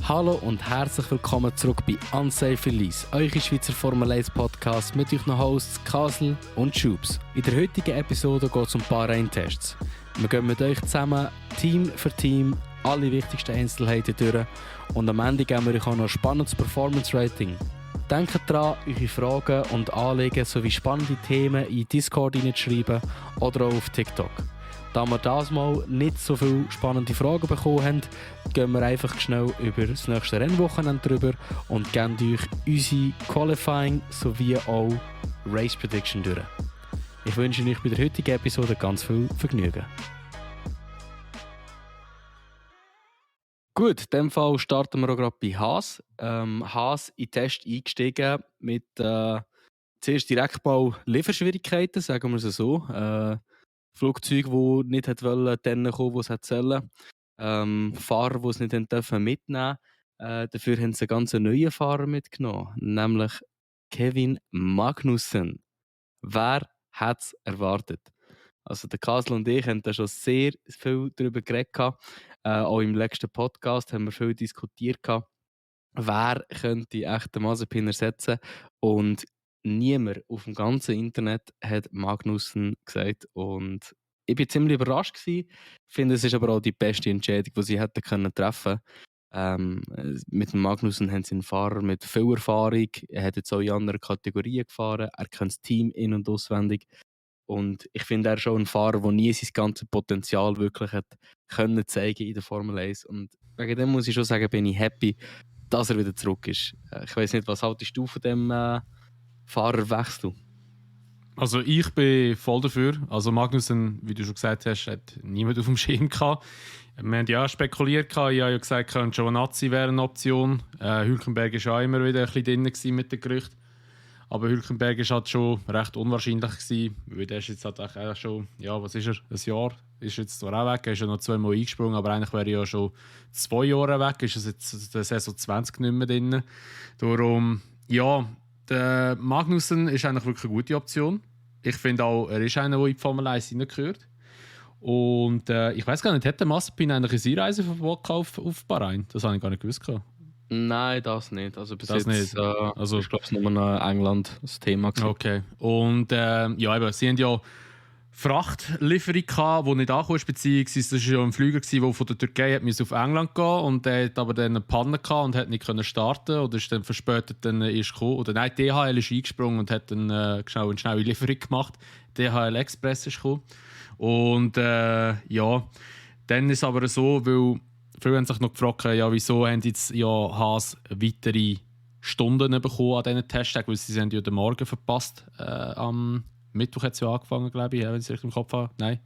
Hallo und herzlich willkommen zurück bei Unsafe Release, eure Schweizer Formel 1 Podcast mit euren Hosts Kasel und Schubs. In der heutigen Episode geht es um Bahrain-Tests. Wir gehen mit euch zusammen Team für Team alle wichtigsten Einzelheiten durch und am Ende geben wir euch auch noch ein spannendes Performance-Rating. Denkt daran, eure Fragen und Anliegen sowie spannende Themen in Discord hineinzuschreiben oder auch auf TikTok. Da wir dieses Mal nicht so viele spannende Fragen bekommen haben, gehen wir einfach schnell über das nächste Rennwochenende drüber und geben euch unsere Qualifying sowie auch Race Prediction durch. Ich wünsche euch bei der heutigen Episode ganz viel Vergnügen. Gut, in diesem Fall starten wir auch gerade bei Haas. Haas in den Test eingestiegen mit zuerst Direktbau-Lieferschwierigkeiten, sagen wir es so. Flugzeug, die nicht dann kommen, wo es sollen. Fahrer, die es nicht mitnehmen durften. Dafür haben sie einen ganz neuen Fahrer mitgenommen, nämlich Kevin Magnussen. Wer hat es erwartet? Also der Kasel und ich haben da schon sehr viel darüber geredet. Auch im letzten Podcast haben wir viel diskutiert. Wer könnte echt den Mazepin ersetzen? Und niemand auf dem ganzen Internet hat Magnussen gesagt. Und ich war ziemlich überrascht gewesen. Ich finde, es ist aber auch die beste Entscheidung, die sie hätten treffen können. Mit dem Magnussen haben sie einen Fahrer mit viel Erfahrung. Er hat jetzt auch in anderen Kategorien gefahren. Er kennt das Team in- und auswendig. Und ich finde, er ist schon ein Fahrer, der nie sein ganzes Potenzial wirklich hat können zeigen in der Formel 1. Und wegen dem muss ich schon sagen, bin ich happy, dass er wieder zurück ist. Ich weiss nicht, was haltest du von dem Fahrerwechsel? Also ich bin voll dafür. Also Magnussen, wie du schon gesagt hast, hat niemand auf dem Schirm gehabt. Wir haben ja spekuliert, ich habe ja gesagt, Giovinazzi wäre eine Option. Hülkenberg war auch immer wieder ein bisschen drin mit den Gerüchten. Aber Hülkenberg war halt schon recht unwahrscheinlich gewesen, weil der ist jetzt halt auch schon, ja, was ist er, ein Jahr, ist jetzt zwar auch weg, er ist ja noch 2 Mal eingesprungen, aber eigentlich wäre er ja schon 2 Jahre weg, ist es jetzt der Saison 20 nicht mehr drin. Darum, ja, der Magnussen ist eigentlich wirklich eine gute Option. Ich finde auch, er ist einer, der in die Formel 1 hineingehört. Und ich weiß gar nicht, hat der Mazepin eigentlich ein Einreiseverbot auf Bahrain? Das habe ich gar nicht gewusst. Nein, das nicht. Also bis das jetzt nicht. Also, ich glaube, es nur noch England das Thema gewesen. Okay. Und ja, eben, sie haben ja Frachtlieferung gehabt, die nicht angekommen ist, beziehungsweise das war ja ein Flüger, der von der Türkei auf England gehen und der hat aber dann eine Panne gehabt und hat nicht starten oder ist dann verspätet dann erst gekommen. Oder nein, DHL ist eingesprungen und hat dann eine schnelle Lieferung gemacht. DHL Express ist gekommen. Und ja, dann ist es aber so, weil viele haben sich noch gefragt, ja, wieso haben jetzt ja Haas weitere Stunden bekommen an diesen Testtagen, weil sie haben ja den Morgen verpasst. Am Mittwoch hat es ja angefangen, glaube ich, wenn ich es richtig im Kopf habe. Nein,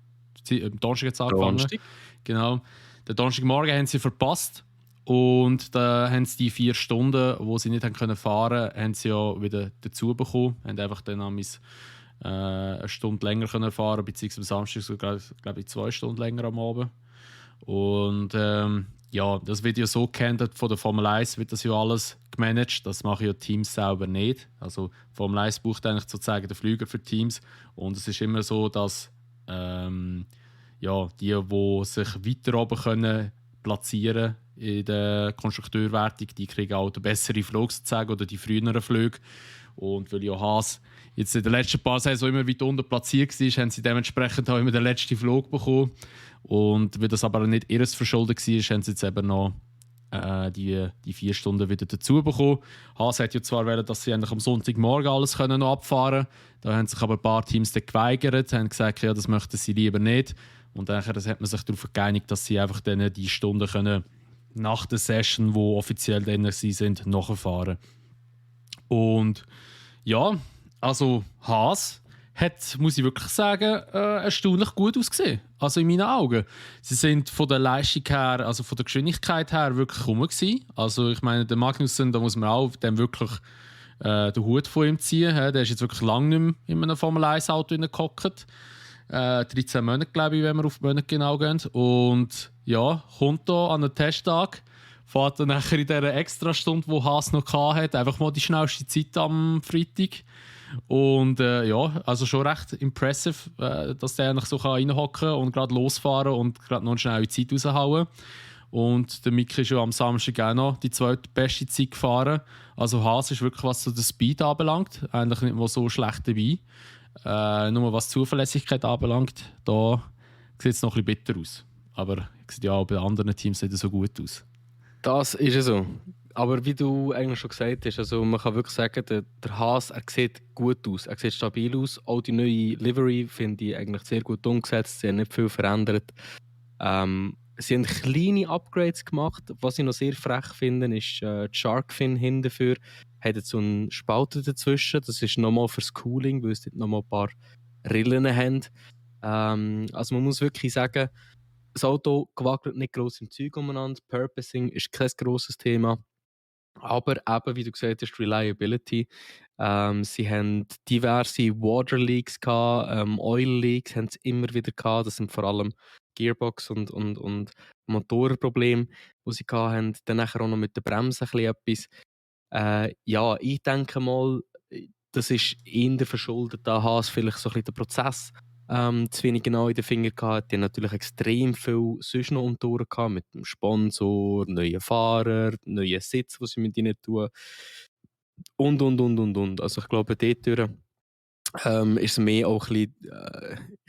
am Donnerstag hat es angefangen. Donnerstag? Genau. Den Donnerstagmorgen haben sie verpasst und da haben sie die 4 Stunden, wo sie nicht fahren konnten, haben sie ja wieder dazu bekommen. Haben einfach dann eine Stunde länger können fahren, beziehungsweise am Samstag sogar, glaube ich, 2 Stunden länger am Abend. Und ja, das wird ja so gehandelt von der Formel 1, wird das ja alles gemanagt. Das machen ja Teams selber nicht. Also Formel 1 braucht eigentlich sozusagen den Flüger für Teams. Und es ist immer so, dass ja, die sich weiter oben können platzieren in der Konstrukteurwertung, die kriegen auch den besseren Flug sozusagen oder die früheren Flüge. Und weil ja Haas jetzt in den letzten paar Saison immer weiter unten platziert war, haben sie dementsprechend auch immer den letzten Flug bekommen. Und weil das aber nicht ihres Verschulden war, haben sie jetzt eben noch die 4 Stunden wieder dazu bekommen. Haas hat ja zwar wollen, dass sie eigentlich am Sonntagmorgen alles können noch abfahren können. Da haben sich aber ein paar Teams dann geweigert, haben gesagt, ja, das möchten sie lieber nicht. Und dann hat man sich darauf geeinigt, dass sie einfach dann die Stunden können nach der Session, wo offiziell dann sie sind, nachfahren. Und ja, also Haas hat, muss ich wirklich sagen, erstaunlich gut ausgesehen. Also in meinen Augen. Sie sind von der Leistung her, also von der Geschwindigkeit her wirklich rum gewesen. Also ich meine, der Magnussen, da muss man auch dem wirklich den Hut von ihm ziehen. Der ist jetzt wirklich lange nicht mehr in einem Formel 1 Auto gehockt. 13 Monate, glaube ich, wenn wir auf die Monate genau gehen. Und ja, kommt da an den Testtag, fährt dann nachher in dieser Extrastunde, die Haas noch hatte, einfach mal die schnellste Zeit am Freitag. Und ja, also schon recht impressive, dass der eigentlich so reinhocken kann und gerade losfahren und gerade noch eine schnelle Zeit raushauen. Und der Mick ist ja am Samstag auch noch die zweitbeste Zeit gefahren. Also Haas ist wirklich, was so den Speed anbelangt, eigentlich nicht mal so schlecht dabei. Nur was Zuverlässigkeit anbelangt, da sieht es noch ein bisschen bitter aus. Aber sieht ja auch bei anderen Teams nicht so gut aus. Das ist ja so. Aber wie du eigentlich schon gesagt hast, also man kann wirklich sagen, der Haas, er sieht gut aus, er sieht stabil aus. Auch die neue Livery finde ich eigentlich sehr gut umgesetzt, sie haben nicht viel verändert. Sie haben kleine Upgrades gemacht. Was ich noch sehr frech finde, ist die Sharkfin hinten dafür. Hat jetzt so einen Spalt dazwischen. Das ist nochmal fürs Cooling, weil es dort nochmal ein paar Rillen haben. Also man muss wirklich sagen, das Auto gewackelt nicht gross im Zeug umeinander. Purposing ist kein grosses Thema. Aber eben, wie du gesagt hast, Reliability. Sie haben diverse Water Leaks gehabt, Oil Leaks haben sie immer wieder gehabt. Das sind vor allem Gearbox und Motorenprobleme, die sie gehabt haben. Dann nachher auch noch mit der Bremse ein bisschen etwas. Ja, ich denke mal, das ist eher verschuldet. Da Haas vielleicht so ein bisschen den Prozess zu wenig genau in den Finger gehabt. Die haben natürlich extrem viel sonst noch um die Ohren gehabt, mit dem Sponsor, neuen Fahrer, neuen Sitz, die sie mit ihnen tun. Und. Also ich glaube, dort ist es mehr auch ein bisschen,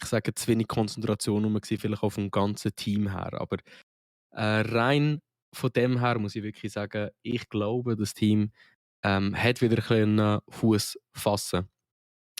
ich sage, zu wenig Konzentration rum gewesen, vielleicht auch vom ganzen Team her. Aber rein von dem her muss ich wirklich sagen, ich glaube, das Team hat wieder ein bisschen Fuß fassen.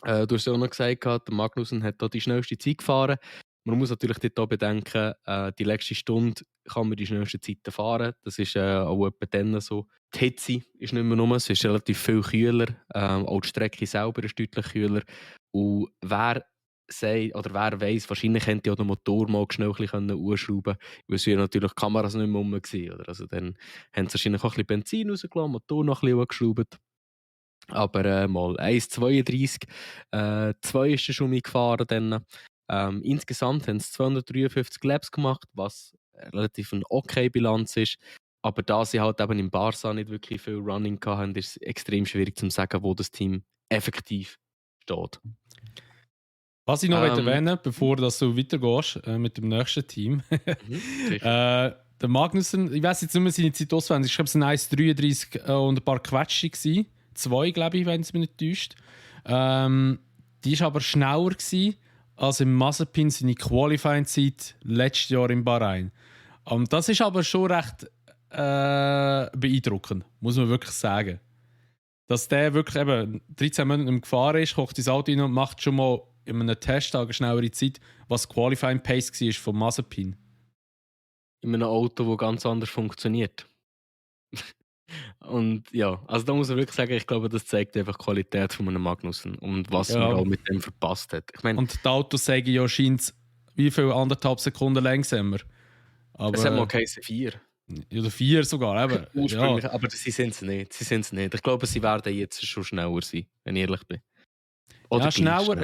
Du hast ja auch noch gesagt, der Magnussen hat da die schnellste Zeit gefahren. Man muss natürlich dort auch bedenken, die letzte Stunde kann man die schnellsten Zeiten fahren. Das ist auch etwa dann so. Die Hitze ist nicht mehr rum, es ist relativ viel kühler. Auch die Strecke selber ist deutlich kühler. Und wer weiss, wahrscheinlich könnte auch der Motor mal schnell ein bisschen anschrauben können, weil es ja natürlich Kameras nicht mehr rum waren. Oder? Also dann haben sie wahrscheinlich auch ein bisschen Benzin rausgelassen, Motor noch ein bisschen angeschraubt. Aber mal 1,32, 2 ist er schon mitgefahren. Dann. Insgesamt haben sie 253 Laps gemacht, was relativ eine okay Bilanz ist. Aber da sie halt eben im Barca nicht wirklich viel Running hatten, ist es extrem schwierig zu sagen, wo das Team effektiv steht. Was ich noch erwähnen, bevor du weitergehst mit dem nächsten Team. Der Magnussen, ich weiß jetzt nicht mehr seine Zeit auswendig, ich glaube es waren 1,33 und ein paar Quetsche gewesen. 2, glaube ich, wenn es mich nicht täuscht. Die war aber schneller gewesen als im Mazepin seine Qualifying-Zeit letztes Jahr in Bahrain. Das ist aber schon recht beeindruckend, muss man wirklich sagen. Dass der wirklich eben 13 Monate im Gefahren ist, kocht ins Auto rein und macht schon mal in einem Testtag eine schnellere Zeit, was Qualifying Pace war von Mazepin. In einem Auto, das ganz anders funktioniert. Und ja, also da muss man wirklich sagen, ich glaube, das zeigt einfach die Qualität von einem Magnussen und was man auch mit dem verpasst hat. Ich meine, und die Autos sagen ja, scheint wie viel 1,5 Sekunden langsamer. Aber es hat mal geheißen 4. Oder 4 sogar, eben. Ursprünglich, ja. Aber sie sind es nicht. Ich glaube, sie werden jetzt schon schneller sein, wenn ich ehrlich bin. Oder ja,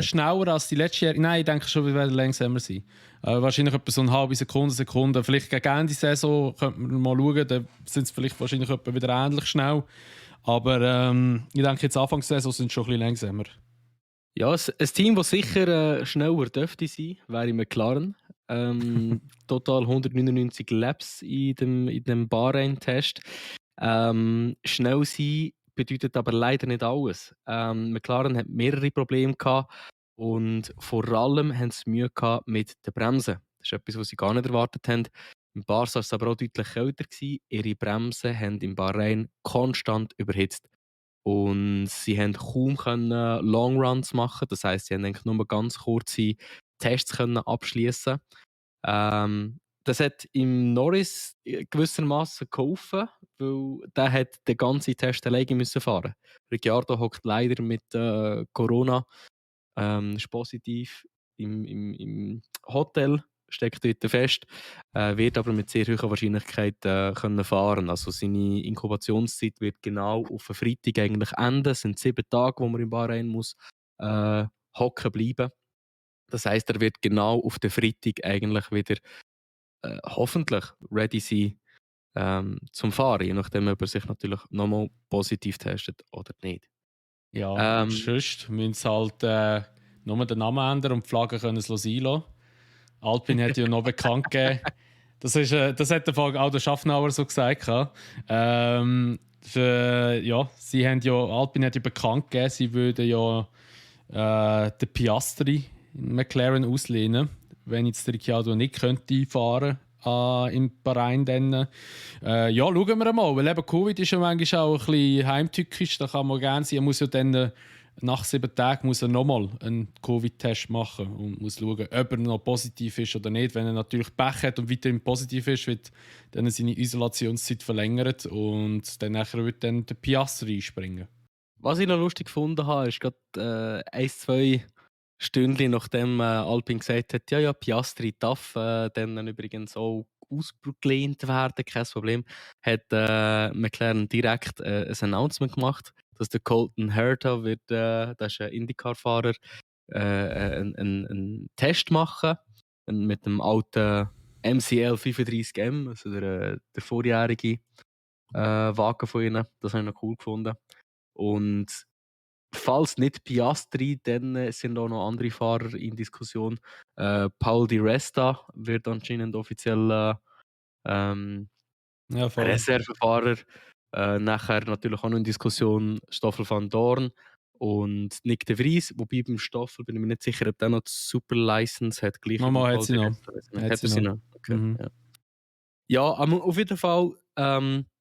schneller als die letzte Jahre. Nein, ich denke schon, wir werden langsamer sein. Wahrscheinlich etwa so eine halbe Sekunde. Vielleicht gegen Ende der Saison könnte man mal schauen, dann sind es vielleicht wahrscheinlich etwa wieder ähnlich schnell. Aber ich denke, jetzt Anfang der Saison sind sie schon ein bisschen langsamer. Ja, ein Team, das sicher schneller dürfte sein, wäre McLaren. Total 199 Laps in dem Bahrain-Test. Schnell sein bedeutet aber leider nicht alles. McLaren hat mehrere Probleme gehabt und vor allem haben sie Mühe gehabt mit den Bremsen. Das ist etwas, was sie gar nicht erwartet haben. Im Barca war es aber auch deutlich kälter gewesen. Ihre Bremsen haben im Bahrain konstant überhitzt. Und sie haben kaum Longruns machen. Das heisst, sie haben eigentlich nur ganz kurze Tests abschließen. Das hat im Norris gewissermaßen geholfen, weil der hat den ganzen Test alleine müssen fahren. Ricciardo hockt leider mit Corona, ist positiv im Hotel, steckt dort fest, wird aber mit sehr hoher Wahrscheinlichkeit können fahren. Also seine Inkubationszeit wird genau auf einen Freitag eigentlich enden. Es sind 7 Tage, wo man in Bahrain muss hocken bleiben. Das heisst, er wird genau auf den Freitag eigentlich wieder hoffentlich ready sein zum Fahren, je nachdem, ob er sich natürlich nochmal positiv testet oder nicht. Ja, sonst müssen sie halt nur den Namen ändern und die Flagge können es sein lassen. Alpine hat ja noch bekannt gegeben, Das hat der Fall auch der Schaffnauer so gesagt. Ja, sie haben ja, Alpine hat ja bekannt gegeben, sie würden ja den Piastri in McLaren auslehnen, wenn jetzt der Ricciardo nicht könnte fahren in Bahrain. Dann, ja, schauen wir mal, weil eben Covid ist ja manchmal auch ein bisschen heimtückisch, da kann man gerne sein, er muss ja dann nach 7 Tagen muss er nochmal einen Covid-Test machen und muss schauen, ob er noch positiv ist oder nicht. Wenn er natürlich Pech hat und weiterhin positiv ist, wird dann seine Isolationszeit verlängert und dann wird dann der Piastri einspringen. Was ich noch lustig gefunden habe, ist gerade 1-2 Stündchen nachdem Alpine gesagt hat, ja, Piastri darf dann übrigens auch ausgelehnt werden, kein Problem, hat McLaren direkt ein Announcement gemacht, dass der Colton Herta wird, das ist ein IndyCar-Fahrer, einen Test machen mit dem alten MCL 35M, also der vorjährige Wagen von ihnen. Das habe ich noch cool gefunden. Und falls nicht Piastri, dann sind auch noch andere Fahrer in Diskussion. Paul Di Resta wird anscheinend offiziell Ja, voll. Reservefahrer. Nachher natürlich auch noch in Diskussion Stoffel van Dorn und Nick de Vries. Wobei beim Stoffel bin ich mir nicht sicher, ob der noch die Super License hat. Gleich Mama hat sie noch. Hat sie noch? Okay. Mhm. Ja, aber auf jeden Fall,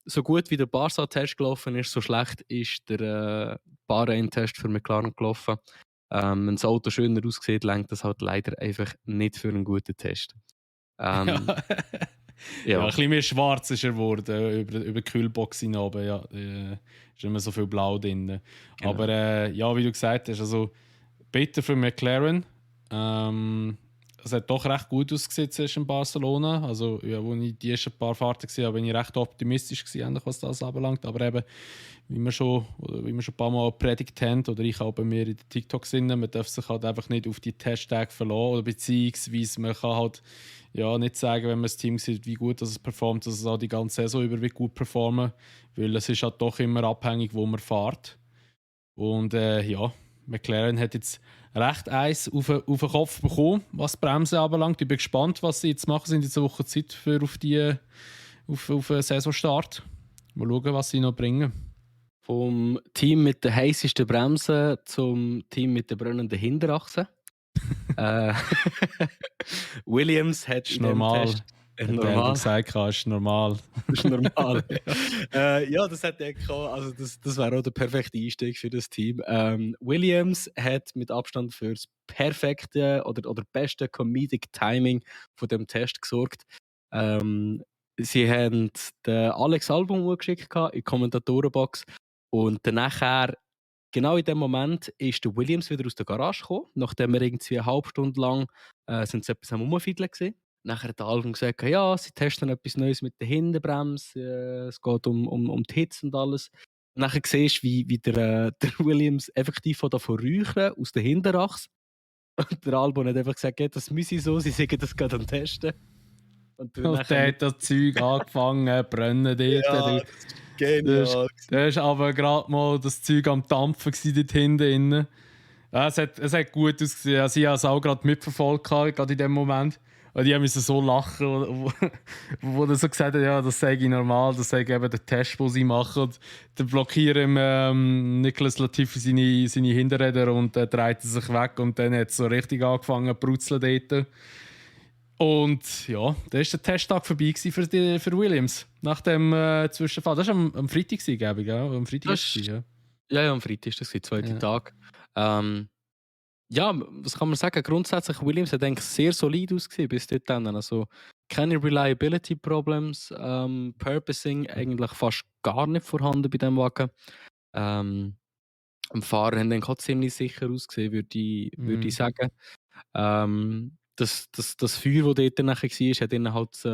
so gut wie der Barca-Test gelaufen ist, so schlecht ist der Bahrain-Test für McLaren gelaufen. Wenn das Auto schöner aussieht, lenkt das halt leider einfach nicht für einen guten Test. Ja, ein bisschen mehr schwarz ist er geworden über die Kühlbox hinaus. Ja, ist immer so viel Blau drin. Genau. Aber ja, wie du gesagt hast, also bitter für McLaren. Es hat doch recht gut ausgesehen in Barcelona. Also, ja, als ich die ersten paar Fahrten gesehen habe, bin ich recht optimistisch gewesen, was das anbelangt. Aber eben, wie wir schon ein paar Mal predigt haben, oder ich auch bei mir in den TikToks, man darf sich halt einfach nicht auf die Testtage verlassen. Oder beziehungsweise man kann halt ja, nicht sagen, wenn man das Team sieht, wie gut es performt, dass es auch die ganze Saison über wie gut performen. Weil es ist halt doch immer abhängig, wo man fährt. Und ja, McLaren hat jetzt recht eins auf den Kopf bekommen, was die Bremse anbelangt. Ich bin gespannt, was sie jetzt machen in dieser Woche Zeit für auf den Saisonstart. Mal schauen, was sie noch bringen. Vom Team mit der heißesten Bremse zum Team mit der brennenden Hinterachse. Williams hat ist normal. Normal. Gesagt, ist normal. Das ist normal. Ja, das hätte ich auch. Also das wäre auch der perfekte Einstieg für das Team. Williams hat mit Abstand für das perfekte oder beste Comedic Timing von dem Test gesorgt. Sie haben den Alex Albon geschickt in die Kommentatorenbox und danach, genau in dem Moment, ist der Williams wieder aus der Garage gekommen, nachdem wir irgendwie eine halbe Stunde lang sind sie etwas am Rumfiedeln gewesen. Nachher hat der Albon gesagt, ja, sie testen etwas Neues mit der Hinterbremse, es geht um die Hitze und alles. Und nachher siehst du, wie der Williams effektiv davon räuchern aus der Hinterachse. Und der Albon hat einfach gesagt, ja, das müsse so, sie sagen das gerade am Testen. Und der hat das Zeug angefangen zu brennen dort. Ja, genial. Da ist aber gerade mal das Zeug am Dampfen dort hinten. Ja, es hat gut ausgesehen. Also ich habe es auch gerade mitverfolgt, gerade in dem Moment. Und die müssen so lachen, wo er so gesagt hat, ja, das sage ich normal, das sage ich eben der Test, den sie machen. Und dann blockieren Nicolas Latifi seine Hinterräder und dreht er sich weg und dann hat es so richtig angefangen zu brutzeln dort. Und ja, da war der Testtag vorbei für Williams. Nach dem Zwischenfall. Das war am Freitag, glaube ich. Am Freitag ja, am Freitag war das der zweite Tag. Ja, was kann man sagen? Grundsätzlich, Williams hat eigentlich sehr solid ausgesehen bis dorthin. Also keine Reliability Problems, Purposing eigentlich fast gar nicht vorhanden bei diesem Wagen. Am Fahrer haben dann auch ziemlich sicher ausgesehen, würde ich sagen. Das Feuer, das dort nachher war, hat ihnen halt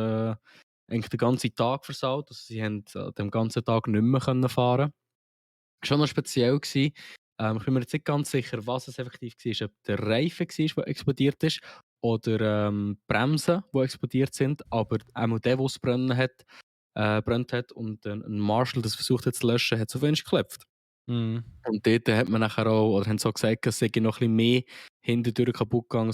eigentlich den ganzen Tag versaut. Also sie haben den ganzen Tag nicht mehr fahren können. Schon noch speziell gewesen. Ich bin mir jetzt nicht ganz sicher, was es effektiv war. Ob der Reifen war, der explodiert ist, oder Bremsen, die explodiert sind. Aber auch der, der es brennt hat und ein Marshall das versucht hat zu löschen, hat es auf einmal geklopft. Und dort hat man nachher auch, oder haben so gesagt, es sei noch ein bisschen mehr hintendurch kaputt gegangen,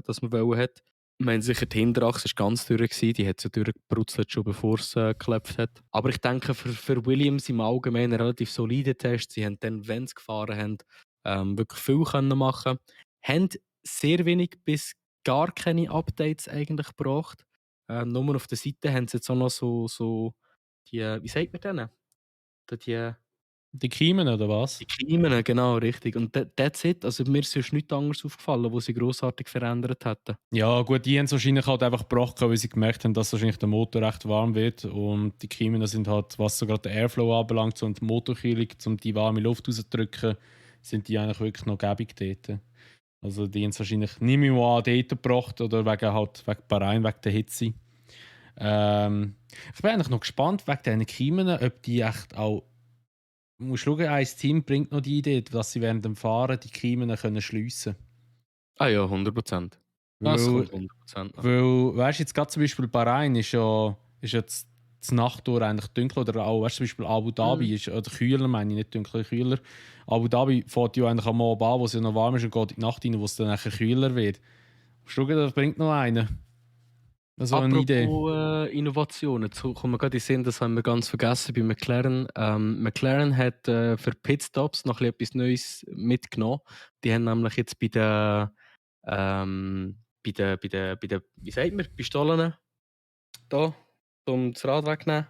als man wollen hat. Ich meine, sicher die Hinterachse war ganz durch, die hat sie durchgebrutzelt, schon bevor es geklopft hat. Aber ich denke, für Williams im Allgemeinen ein relativ solide Test. Sie haben dann, wenn sie gefahren haben, wirklich viel können machen. Haben sehr wenig bis gar keine Updates eigentlich gebraucht. Nur auf der Seite haben sie jetzt auch noch so die, wie sagt man denen? Die Kiemen oder was? Die Kiemen, genau, richtig. Und that's it. Also mir ist sonst nichts anderes aufgefallen, wo sie grossartig verändert hätten. Ja, gut, die haben es wahrscheinlich halt einfach gebracht, weil sie gemerkt haben, dass wahrscheinlich der Motor recht warm wird. Und die Kiemen sind halt, was so gerade den Airflow anbelangt und die Motorkühlung, um die warme Luft rauszudrücken, sind die eigentlich wirklich noch gäbig dort. Also die haben es wahrscheinlich nicht mehr an dort gebracht oder wegen Bahrain, wegen der Hitze. Ich bin eigentlich noch gespannt wegen diesen Kiemen, ob die echt auch. Du musst schauen, ein Team bringt noch die Idee, dass sie während dem Fahren die Kiemen schliessen können. Ah ja, 100%. Das kommt 100%. Weil, weißt du, jetzt gerade zum Beispiel Bahrain ist jetzt das Nachttor eigentlich dunkler. Oder auch, weißt du, zum Beispiel Abu Dhabi ist, oder kühler, meine ich, nicht dunkler, kühler. Abu Dhabi fährt ja eigentlich am Abend an, wo es ja noch warm ist und geht in die Nacht rein, wo es dann nachher kühler wird. Schau, das bringt noch einen. Also eine Idee. Innovationen, jetzt kommen wir gerade in den Sinn, das haben wir ganz vergessen bei McLaren. McLaren hat für Pitstops noch etwas Neues mitgenommen. Die haben nämlich jetzt bei den wie sagt man, Pistolen da, um das Rad wegzunehmen.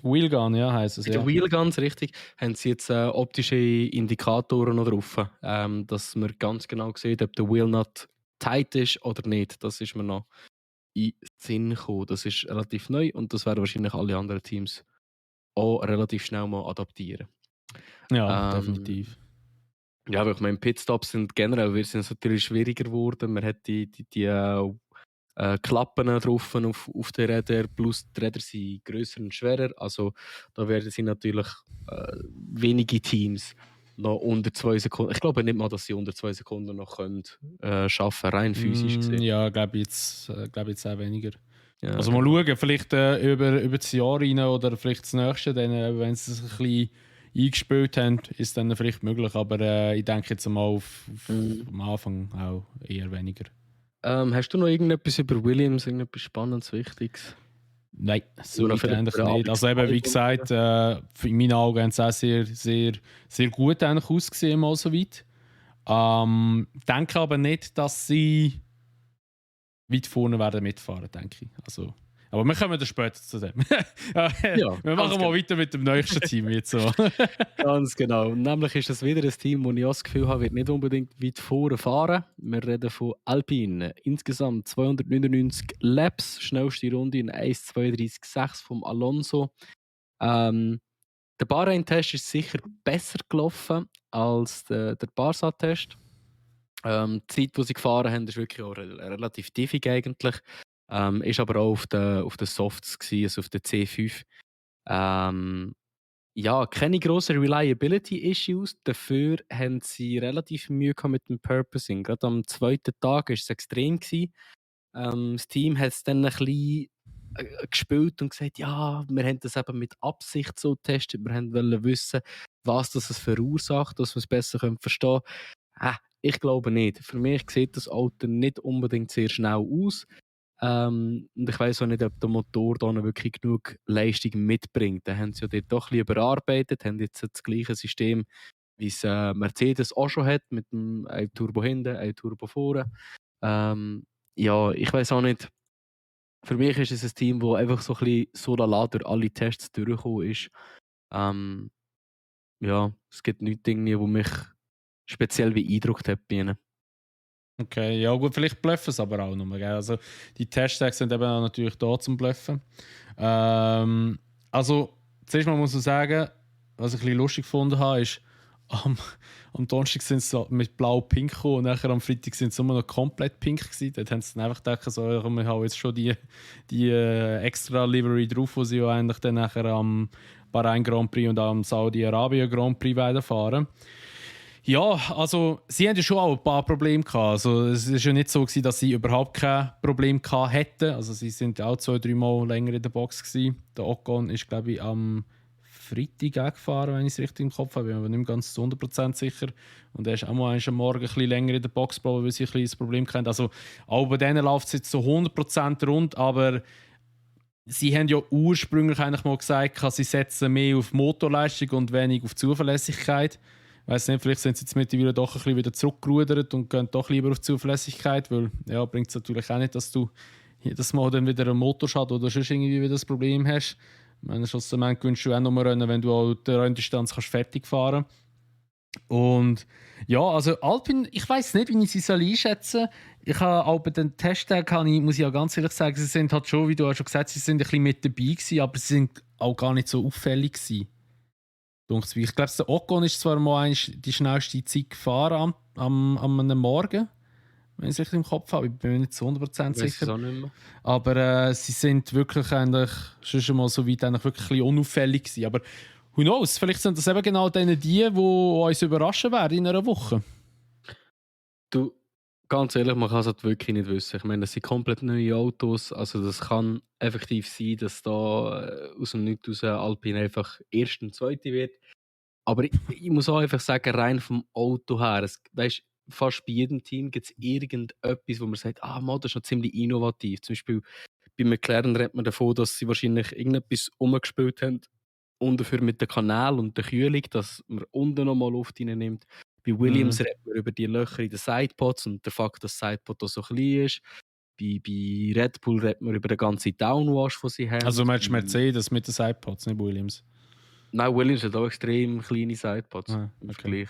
Wheelgun, ja, heisst es, Bei ja. den Wheelguns, richtig, haben sie jetzt optische Indikatoren noch drauf, dass man ganz genau sieht, ob der Wheelnut tight ist oder nicht. Das ist mir noch in den Sinn gekommen. Das ist relativ neu und das werden wahrscheinlich alle anderen Teams auch relativ schnell mal adaptieren. Ja, definitiv. Ja, weil ich meine, Pitstops sind generell sind es natürlich schwieriger geworden. Man hat die Klappen drauf auf den Rädern, plus die Räder sind grösser und schwerer. Also da werden sie natürlich wenige Teams noch unter 2 Sekunden. Ich glaube nicht mal, dass sie unter 2 Sekunden noch können, schaffen, rein physisch gesehen. Ja, glaube ich jetzt auch weniger. Ja, also mal schauen, vielleicht über das Jahr rein oder vielleicht das nächste, dann, wenn sie es ein bisschen eingespielt haben, ist dann vielleicht möglich. Aber ich denke jetzt mal am Anfang auch eher weniger. Hast du noch irgendetwas über Williams, irgendetwas Spannendes, Wichtiges? Nein, so eigentlich nicht. Also eben, wie gesagt, in meinen Augen haben sie auch sehr, sehr, sehr gut eigentlich ausgesehen, mal so weit. Denke aber nicht, dass sie weit vorne werden mitfahren, denke ich. Also, aber wir kommen dann später zu dem. Ja, wir machen mal weiter mit dem nächsten Team jetzt so. Ganz genau. Und nämlich ist das wieder ein Team, das ich auch das Gefühl habe, wird nicht unbedingt weit vorne fahren. Wir reden von Alpine. Insgesamt 299 Laps, schnellste Runde in 1,32,6 vom Alonso. Der Bahrain-Test ist sicher besser gelaufen als der Barça-Test. Die Zeit, die sie gefahren haben, ist wirklich auch relativ tiefig eigentlich. Ist aber auch auf den Softs gewesen, also auf der C5. Ja, keine grossen Reliability-Issues. Dafür haben sie relativ Mühe gehabt mit dem Purposing. Gerade am zweiten Tag war es extrem gewesen. Das Team hat es dann ein bisschen gespielt und gesagt, ja, wir haben das eben mit Absicht so getestet. Wir wollten wissen, was das verursacht, dass wir es besser verstehen können. Ich glaube nicht. Für mich sieht das Auto nicht unbedingt sehr schnell aus. Und ich weiss auch nicht, ob der Motor da noch wirklich genug Leistung mitbringt. Da haben sie ja dort doch ein bisschen überarbeitet, haben jetzt das gleiche System, wie es Mercedes auch schon hat, mit einem Turbo hinten, ein Turbo vorne. Ja, ich weiss auch nicht. Für mich ist es ein Team, das einfach so ein bisschen so lala durch alle Tests durchgekommen ist. Ja, es gibt nichts, was mich speziell beeindruckt hat bei ihnen. Okay, ja gut, vielleicht bluffen es aber auch nochmal. Also die Testtags sind eben auch natürlich da zum Bluffen. Also zuerst mal muss man sagen, was ich ein bisschen lustig gefunden habe, ist, am Donnerstag sind sie mit blau-pink gekommen und nachher am Freitag sind sie immer noch komplett pink gewesen. Dort haben sie dann einfach gedacht, so, wir haben jetzt schon die extra Livery drauf, die sie ja eigentlich dann nachher am Bahrain Grand Prix und am Saudi-Arabien Grand Prix fahren. Ja, also sie haben ja schon auch ein paar Probleme gehabt. Also es war ja nicht so gewesen, dass sie überhaupt kein Problem gehabt hätten. Also sie sind auch 2-3 Mal länger in der Box gewesen. Der Ocon ist, glaube ich, am Freitag auch gefahren, wenn ich es richtig im Kopf habe. Ich bin aber nicht mehr ganz zu 100% sicher. Und er ist auch mal am Morgen ein bisschen länger in der Box geblieben, weil sie ein kleines Problem kennt. Also auch bei denen läuft es jetzt so 100% rund, aber sie haben ja ursprünglich eigentlich mal gesagt, sie setzen mehr auf Motorleistung und weniger auf Zuverlässigkeit. Ich weiss nicht, vielleicht sind sie jetzt mittlerweile doch ein bisschen wieder zurückgerudert und gehen doch lieber auf Zuverlässigkeit, weil ja, bringt es natürlich auch nicht, dass du jedes Mal dann wieder einen Motorschaden oder sonst irgendwie wieder das Problem hast. Ich meine, schlussendlich gewünscht du auch nur rennen, wenn du auch die Renndistanz kannst fertig fahren. Und ja, also Alpine, ich weiß nicht, wie ich sie einschätzen soll. Ich habe auch bei den Testtagen, muss ich ja ganz ehrlich sagen, sie sind halt schon, wie du auch schon gesagt hast, sie sind ein bisschen mit dabei gewesen, aber sie sind auch gar nicht so auffällig gewesen. Ich glaube, der Ocon ist zwar mal die schnellste Zeit gefahren am einem Morgen, wenn ich es richtig im Kopf habe. Ich bin mir nicht zu 100% sicher. Aber sie sind wirklich eigentlich schon mal so weit eigentlich wirklich ein bisschen unauffällig gewesen. Aber who knows? Vielleicht sind das eben genau die uns überraschen werden in einer Woche. Du, ganz ehrlich, man kann es halt wirklich nicht wissen. Ich meine, das sind komplett neue Autos. Also das kann effektiv sein, dass da aus dem Nichts raus Alpine einfach Erste und Zweite wird. Aber ich muss auch einfach sagen, rein vom Auto her, weißt, fast bei jedem Team gibt es irgendetwas, wo man sagt, das ist noch ziemlich innovativ. Zum Beispiel bei McLaren redet man davon, dass sie wahrscheinlich irgendetwas umgespielt haben und dafür mit dem Kanal und der Kühlung, dass man unten nochmal Luft reinnimmt. Bei Williams redet man über die Löcher in den Sidepods und der Fakt, dass das Sidepod auch so klein ist. Bei Red Bull redet man über den ganzen Downwash, den sie haben. Also meinst du Mercedes mit den Sidepods, nicht Williams? Nein, Williams hat auch extrem kleine Sidepods im Vergleich.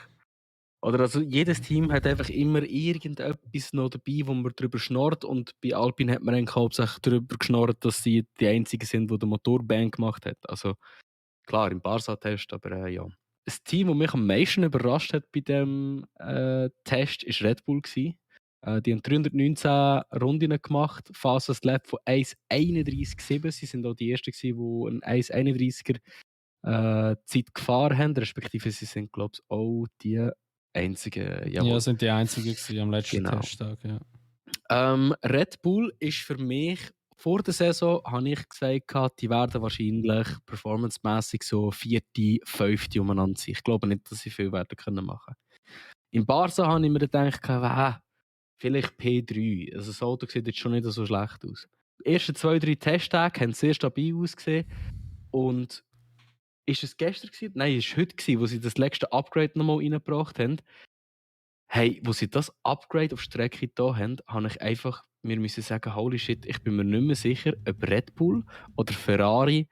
Oder also jedes Team hat einfach immer irgendetwas noch dabei, wo man darüber schnurrt. Und bei Alpine hat man eigentlich hauptsächlich darüber geschnurrt, dass sie die einzigen sind, die den Motor bang gemacht hat. Also klar, im Barca-Test, aber ja. Das Team, das mich am meisten überrascht hat bei dem Test, war Red Bull. Die haben 319 Runden gemacht, Fastest Lap von 1,31,7. Sie sind auch die Ersten, die einen 1,31er Zeit gefahren haben, respektive sie sind, glaube ich, auch die einzigen. Ja, sind die einzigen am letzten Testtag. Ja. Red Bull ist für mich vor der Saison, habe ich gesagt, die werden wahrscheinlich performancemäßig so 4., 5. umeinander sein. Ich glaube nicht, dass sie viel werden können machen. Im Barca habe ich mir gedacht, vielleicht P3. Also das Auto sieht jetzt schon nicht so schlecht aus. Die ersten 2, 3 Testtage haben sehr stabil ausgesehen. Und ist es gestern gewesen? Nein, es war heute gewesen, wo sie das letzte Upgrade nochmal reingebracht haben. Hey, wo sie das Upgrade auf Strecke da haben, habe ich einfach mir müssen sagen, holy shit, ich bin mir nicht mehr sicher, ob Red Bull oder Ferrari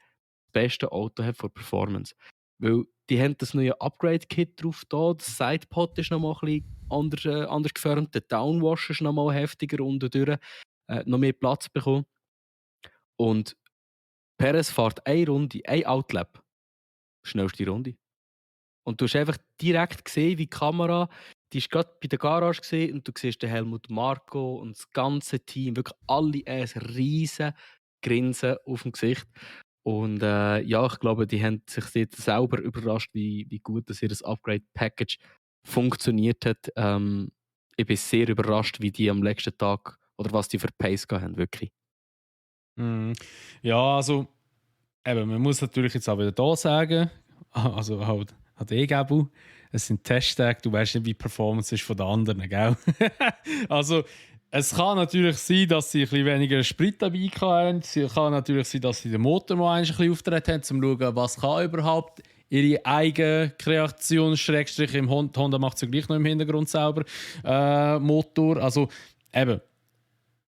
das beste Auto hat für Performance. Weil die haben das neue Upgrade-Kit drauf da, das Sidepod ist nochmal ein bisschen anders gefärbt, der Downwash ist nochmal heftiger unten durch, noch mehr Platz bekommen. Und Perez fährt eine Runde, ein Outlap, schnellste Runde. Und du hast einfach direkt gesehen, wie die Kamera, die ist gerade bei der Garage gesehen und du siehst den Helmut Marko und das ganze Team, wirklich alle ein riesen Grinsen auf dem Gesicht. Und ich glaube, die haben sich dort selber überrascht, wie gut das ihr Upgrade-Package funktioniert hat. Ich bin sehr überrascht, wie die am letzten Tag oder was die für Pace haben, wirklich. Ja, also eben, man muss natürlich jetzt auch wieder da sagen, also halt Gabu, es sind Testtage, du weißt nicht, wie die Performance ist von den anderen, gell? Also es kann natürlich sein, dass sie ein bisschen weniger Sprit dabei haben. Es kann natürlich sein, dass sie den Motor mal ein bisschen auftreten haben, um zu schauen, was kann überhaupt ihre eigene Kreation, Schrägstrich im Honda macht es ja gleich noch im Hintergrund selber, Motor. Also eben,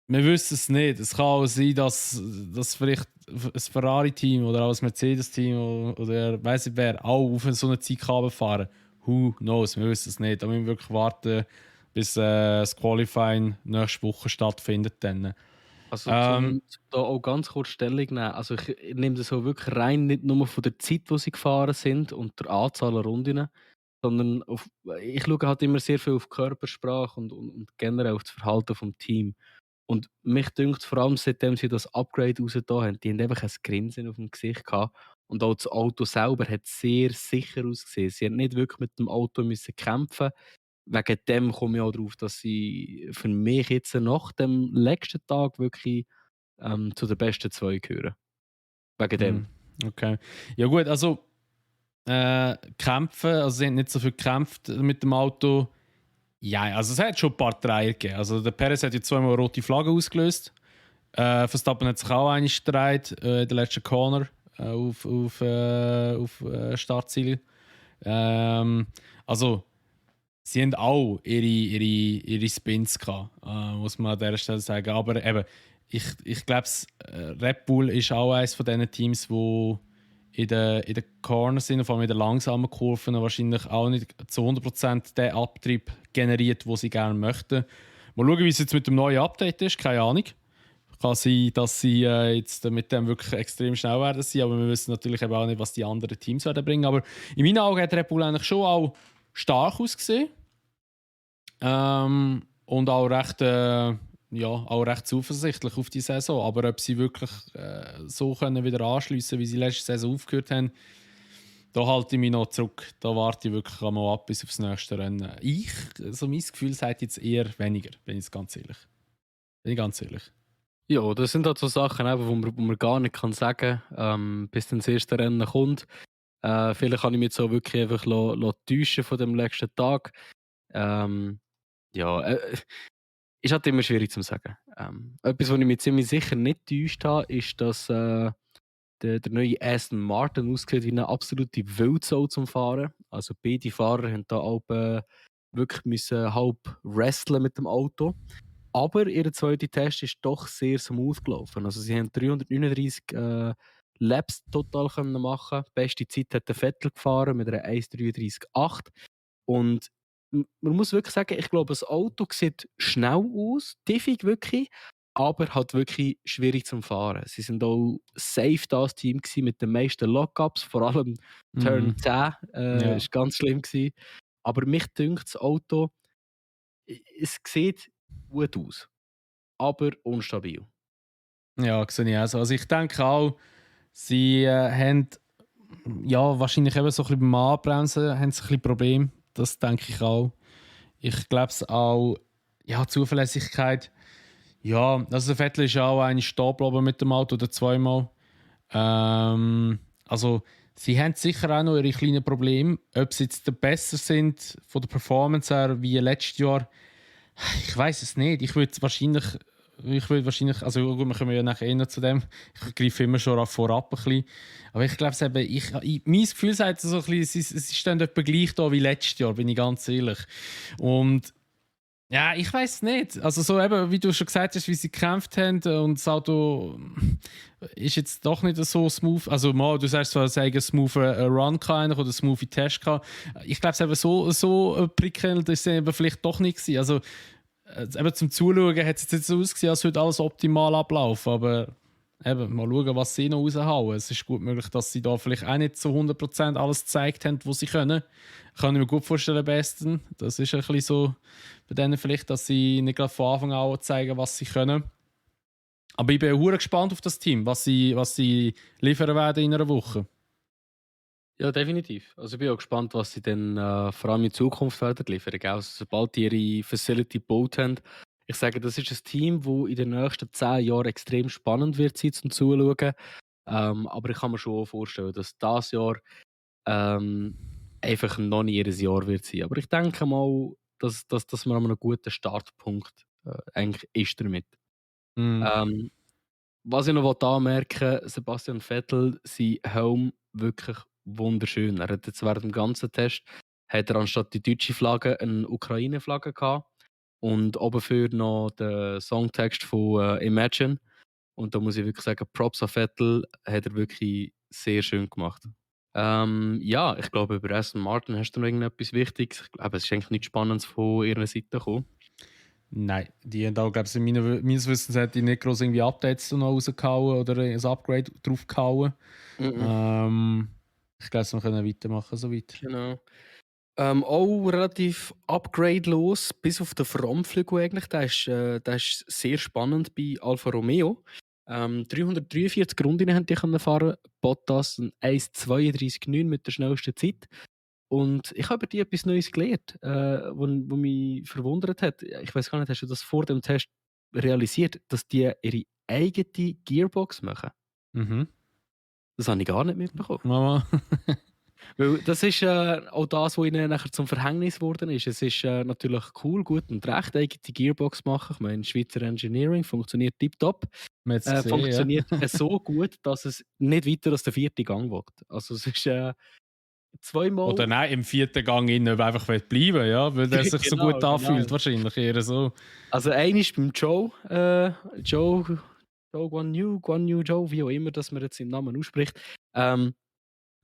wir wissen es nicht. Es kann auch sein, dass vielleicht ein Ferrari-Team oder auch ein Mercedes-Team oder weiss ich wer auch auf so eine Zeit fahren. Who knows? Wir wissen es nicht. Da müssen wir wirklich warten, bis das Qualifying nächste Woche stattfindet. Dann. Also da auch ganz kurz Stellung nehmen. Also ich nehme das so wirklich rein, nicht nur von der Zeit, wo sie gefahren sind und der Anzahl an Runden, sondern ich schaue halt immer sehr viel auf Körpersprache und generell auf das Verhalten vom Team. Und mich dünkt vor allem, seitdem sie das Upgrade rausgetan haben, die haben einfach ein Grinsen auf dem Gesicht gehabt. Und auch das Auto selber hat sehr sicher ausgesehen. Sie haben nicht wirklich mit dem Auto müssen kämpfen. Wegen dem komme ich auch darauf, dass sie für mich jetzt nach dem letzten Tag wirklich zu den besten 2 gehören. Wegen dem. Okay. Ja gut, also kämpfen. Also sie haben nicht so viel gekämpft mit dem Auto. Ja, also es hat schon ein paar Dreier gegeben. Also der Perez hat ja zweimal rote Flagge ausgelöst. Verstappen hat sich auch eine gedreht in der letzten Corner auf Startziel. Also sie haben auch ihre Spins gehabt, muss man an dieser Stelle sagen. Aber eben, ich glaube, Red Bull ist auch eines von diesen Teams, wo in den Corners sind, vor allem in den langsamen Kurven, wahrscheinlich auch nicht zu 100% den Abtrieb generiert, den sie gerne möchten. Mal schauen, wie es jetzt mit dem neuen Update ist, keine Ahnung. Kann sein, dass sie jetzt mit dem wirklich extrem schnell werden sein, aber wir wissen natürlich eben auch nicht, was die anderen Teams werden bringen. Aber in meinen Augen hat Red Bull eigentlich schon auch stark ausgesehen. Und auch recht zuversichtlich auf die Saison. Aber ob sie wirklich so können wieder anschliessen, wie sie letzte Saison aufgehört haben, da halte ich mich noch zurück. Da warte ich wirklich mal ab bis aufs nächste Rennen. So mein Gefühl sagt jetzt eher weniger, bin ich ganz ehrlich. Ja, das sind halt so Sachen, wo man gar nicht kann sagen kann, bis dann das erste Rennen kommt. Vielleicht kann ich mich jetzt auch wirklich einfach täuschen von dem letzten Tag. Ist halt immer schwierig zu sagen. Etwas, was ich mich ziemlich sicher nicht täuscht habe, ist, dass der neue Aston Martin aussieht wie eine absolute Wildsau zum Fahren. Also beide Fahrer haben da auch wirklich müssen halb wrestlen mit dem Auto. Aber ihr zweiter Test ist doch sehr smooth gelaufen. Also sie haben 339 Laps total können machen. Die beste Zeit hat der Vettel gefahren mit einer 1,33,8. Und man muss wirklich sagen, ich glaube, das Auto sieht schnell aus, tiefig wirklich, aber halt wirklich schwierig zum Fahren. Sie sind auch safe das Team mit den meisten Lockups, vor allem Turn 10 ist ganz schlimm gewesen. Aber mich dünkt das Auto, es sieht gut aus, aber unstabil. Ja, sehe ich auch so. Also ich denke auch, sie haben wahrscheinlich eben so ein bisschen beim Anbremsen haben sie ein bisschen Probleme. Das denke ich auch. Ich glaube es auch, Zuverlässigkeit. Ja, also der Vettel ist auch eine stehen geblieben mit dem Auto oder zweimal. Also sie haben sicher auch noch ihre kleinen Probleme. Ob sie jetzt besser sind von der Performance her wie letztes Jahr, ich weiß es nicht. Ich würde wahrscheinlich, also gut, wir kommen ja nachher noch zu dem. Ich greife immer schon vorab ein bisschen. Aber ich glaube es eben, mein Gefühl sagt so ein bisschen, sie stehen etwa gleich da wie letztes Jahr, bin ich ganz ehrlich. Und ja, ich weiß nicht. Also so eben, wie du schon gesagt hast, wie sie gekämpft haben und das Auto ist jetzt doch nicht so smooth. Also mal, du sagst zwar, sagen smooth Run oder einen smooth Test gehabt. Ich glaube es eben so prickelnd ist es eben vielleicht doch nicht gewesen. Also eben zum Zuschauen hat es jetzt so ausgesehen, als würde alles optimal ablaufen, aber eben, mal schauen, was sie noch raushauen. Es ist gut möglich, dass sie da vielleicht auch nicht zu 100% alles gezeigt haben, was sie können. Kann ich mir gut vorstellen, am besten. Das ist ein bisschen so bei denen vielleicht, dass sie nicht gerade von Anfang an zeigen, was sie können. Aber ich bin sehr gespannt auf das Team, was sie liefern werden in einer Woche. Ja, definitiv. Also ich bin auch gespannt, was sie dann vor allem in Zukunft werden liefern. Also, sobald die ihre Facility gebaut haben. Ich sage, das ist ein Team, das in den nächsten 10 Jahren extrem spannend wird sein zum Zuschauen. Aber ich kann mir schon vorstellen, dass das Jahr einfach noch nicht ihr Jahr wird sein. Aber ich denke mal, dass man an einem guten Startpunkt eigentlich ist damit. Was ich noch anmerken will, Sebastian Vettel, sein Helm wirklich wunderschön. Er hat jetzt während dem ganzen Test hat er anstatt die deutsche Flagge eine Ukraine-Flagge gehabt und oben für noch den Songtext von Imagine. Und da muss ich wirklich sagen, Props an Vettel, hat er wirklich sehr schön gemacht. Ich glaube, über Aston Martin hast du noch irgendetwas Wichtiges. Ich glaube, es ist eigentlich nichts Spannendes von ihrer Seite gekommen. Nein, die haben auch, glaube ich, meines Wissens hat die nicht groß irgendwie Updates noch rausgehauen oder ein Upgrade draufgehauen. Ich glaube, wir können weitermachen, so weiter. Genau. Auch relativ upgradelos, bis auf den Frontflügel eigentlich. Der ist sehr spannend bei Alfa Romeo. 343 Runden haben die können fahren. Bottas ein 1,32,9 mit der schnellsten Zeit. Und ich habe über die etwas Neues gelernt, wo mich verwundert hat. Ich weiß gar nicht, hast du das vor dem Test realisiert, dass die ihre eigene Gearbox machen? Mhm. Das habe ich gar nicht mitbekommen. Mama. Weil das ist auch das, was ihnen nachher zum Verhängnis geworden ist. Es ist natürlich cool, gut und recht, eigene Gearbox machen. Ich meine, Schweizer Engineering funktioniert tiptop. Man hat es gesehen, Funktioniert so gut, dass es nicht weiter als der 4. Gang will. Also es ist zweimal... Oder nein, im 4. Gang innen einfach bleiben, ja, weil der sich so Genau, gut anfühlt, genau. wahrscheinlich eher so. Also einer ist beim Joe Guan Yu Joe, wie auch immer, dass man jetzt seinen Namen ausspricht, hat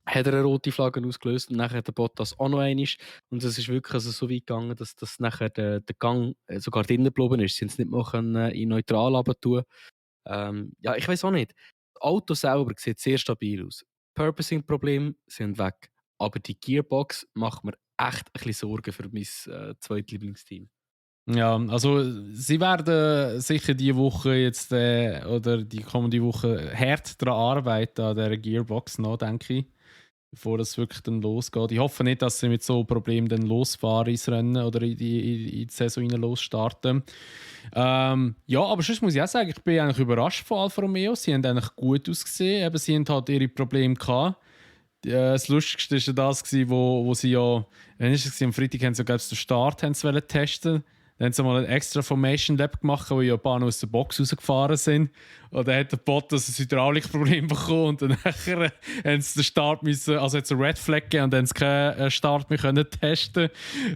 er eine rote Flagge ausgelöst und nachher der Bottas auch noch einmal. Und es ist wirklich also so weit gegangen, dass das nachher der Gang sogar drinnen geblieben ist. Sie haben es nicht mal können, in neutral runter tun. Ja, ich weiß auch nicht. Das Auto selber sieht sehr stabil aus. Purposing-Probleme sind weg. Aber die Gearbox macht mir echt ein bisschen Sorgen für mein zweitlieblingsteam. Ja, also sie werden sicher die Woche jetzt oder die kommende Woche hart daran arbeiten, an dieser Gearbox noch, denke ich, bevor es wirklich dann losgeht. Ich hoffe nicht, dass sie mit so Problemen dann losfahren ins Rennen oder in die Saison rein losstarten. Ja, aber sonst muss ich auch sagen, ich bin eigentlich überrascht von Alfa Romeo. Sie haben eigentlich gut ausgesehen, eben, sie haben halt ihre Probleme gehabt. Das Lustigste war ja das, wo sie ja, wenn ist es am Freitag haben sie den Start haben sie testen. Dann haben sie mal ein extra Formation Lab gemacht, wo ja ein paar aus der Box rausgefahren sind. Und dann hat der Bottas ein Hydraulikproblem bekommen und dann nachher haben sie den Start müssen, also hat es eine Red Flag gegeben und dann haben sie keinen Start mehr können testen.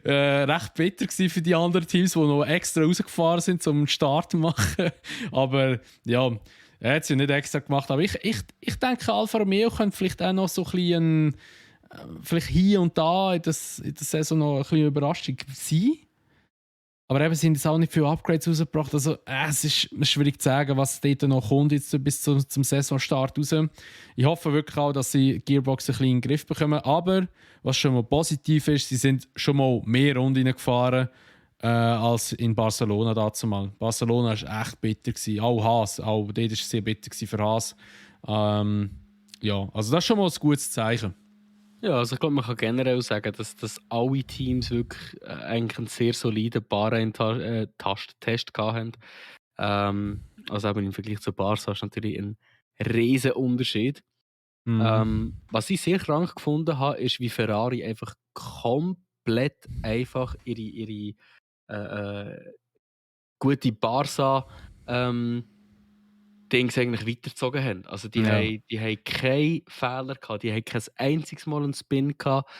Recht bitter gewesen für die anderen Teams, die noch extra rausgefahren sind, um einen Start zu machen. Aber ja, er hat es ja nicht extra gemacht. Aber ich denke, Alfa Romeo könnte vielleicht auch noch so ein bisschen, vielleicht hier und da in der Saison noch ein bisschen Überraschung sein. Aber eben sind jetzt auch nicht viele Upgrades rausgebracht. Also es ist schwierig zu sagen, was dort noch kommt jetzt bis zum Saisonstart raus. Ich hoffe wirklich auch, dass sie die Gearbox ein bisschen in den Griff bekommen. Aber was schon mal positiv ist, sie sind schon mal mehr Runden gefahren als in Barcelona dazumal. Barcelona war echt bitter gewesen. Auch Haas, auch dort war es sehr bitter für Haas. Ja, also das ist schon mal ein gutes Zeichen. Ja, also ich glaube, man kann generell sagen, dass alle Teams wirklich eigentlich einen sehr soliden Test hatten. Also eben im Vergleich zu Barca ist natürlich ein riesen Unterschied. Was ich sehr krank gefunden habe, ist, wie Ferrari einfach komplett einfach ihre gute Barca Dings eigentlich weitergezogen haben. Also die haben keinen Fehler gehabt, die haben kein einziges Mal einen Spin gehabt.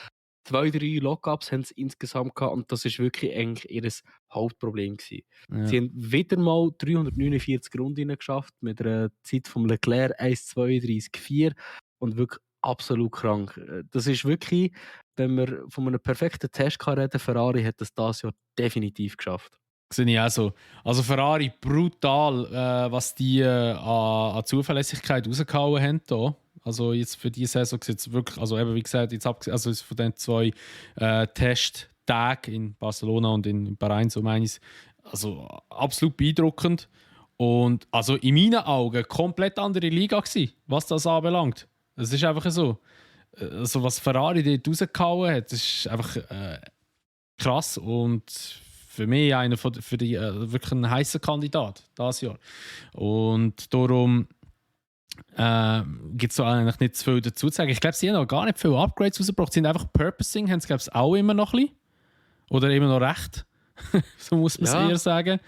2, 3 Lockups haben sie insgesamt gehabt und das ist wirklich eigentlich ihr Hauptproblem gewesen. Ja. Sie haben wieder mal 349 Runden geschafft mit einer Zeit von Leclerc 1,32,4 und wirklich absolut krank. Das ist wirklich, wenn wir von einem perfekten Test reden, Ferrari hat das Jahr definitiv geschafft. Sehe ich auch so. Also Ferrari brutal, was die an Zuverlässigkeit rausgehauen haben. Da. Also jetzt für diese Saison sieht es wirklich, also eben wie gesagt, jetzt also jetzt von den 2 Testtagen in Barcelona und in Bahrain, so meine ich, also absolut beeindruckend. Und also in meinen Augen komplett andere Liga gewesen, was das anbelangt. Es ist einfach so. Also was Ferrari dort rausgehauen hat, das ist einfach krass und für mich einer für die wirklich ein heißer Kandidat dieses Jahr. Und darum gibt es eigentlich nicht zu viel dazu zu sagen. Ich glaube, sie haben noch gar nicht viele Upgrades rausgebracht. Sie sind einfach Purposing, haben sie glaube ich auch immer noch ein bisschen. Oder immer noch recht. So muss man es eher sagen.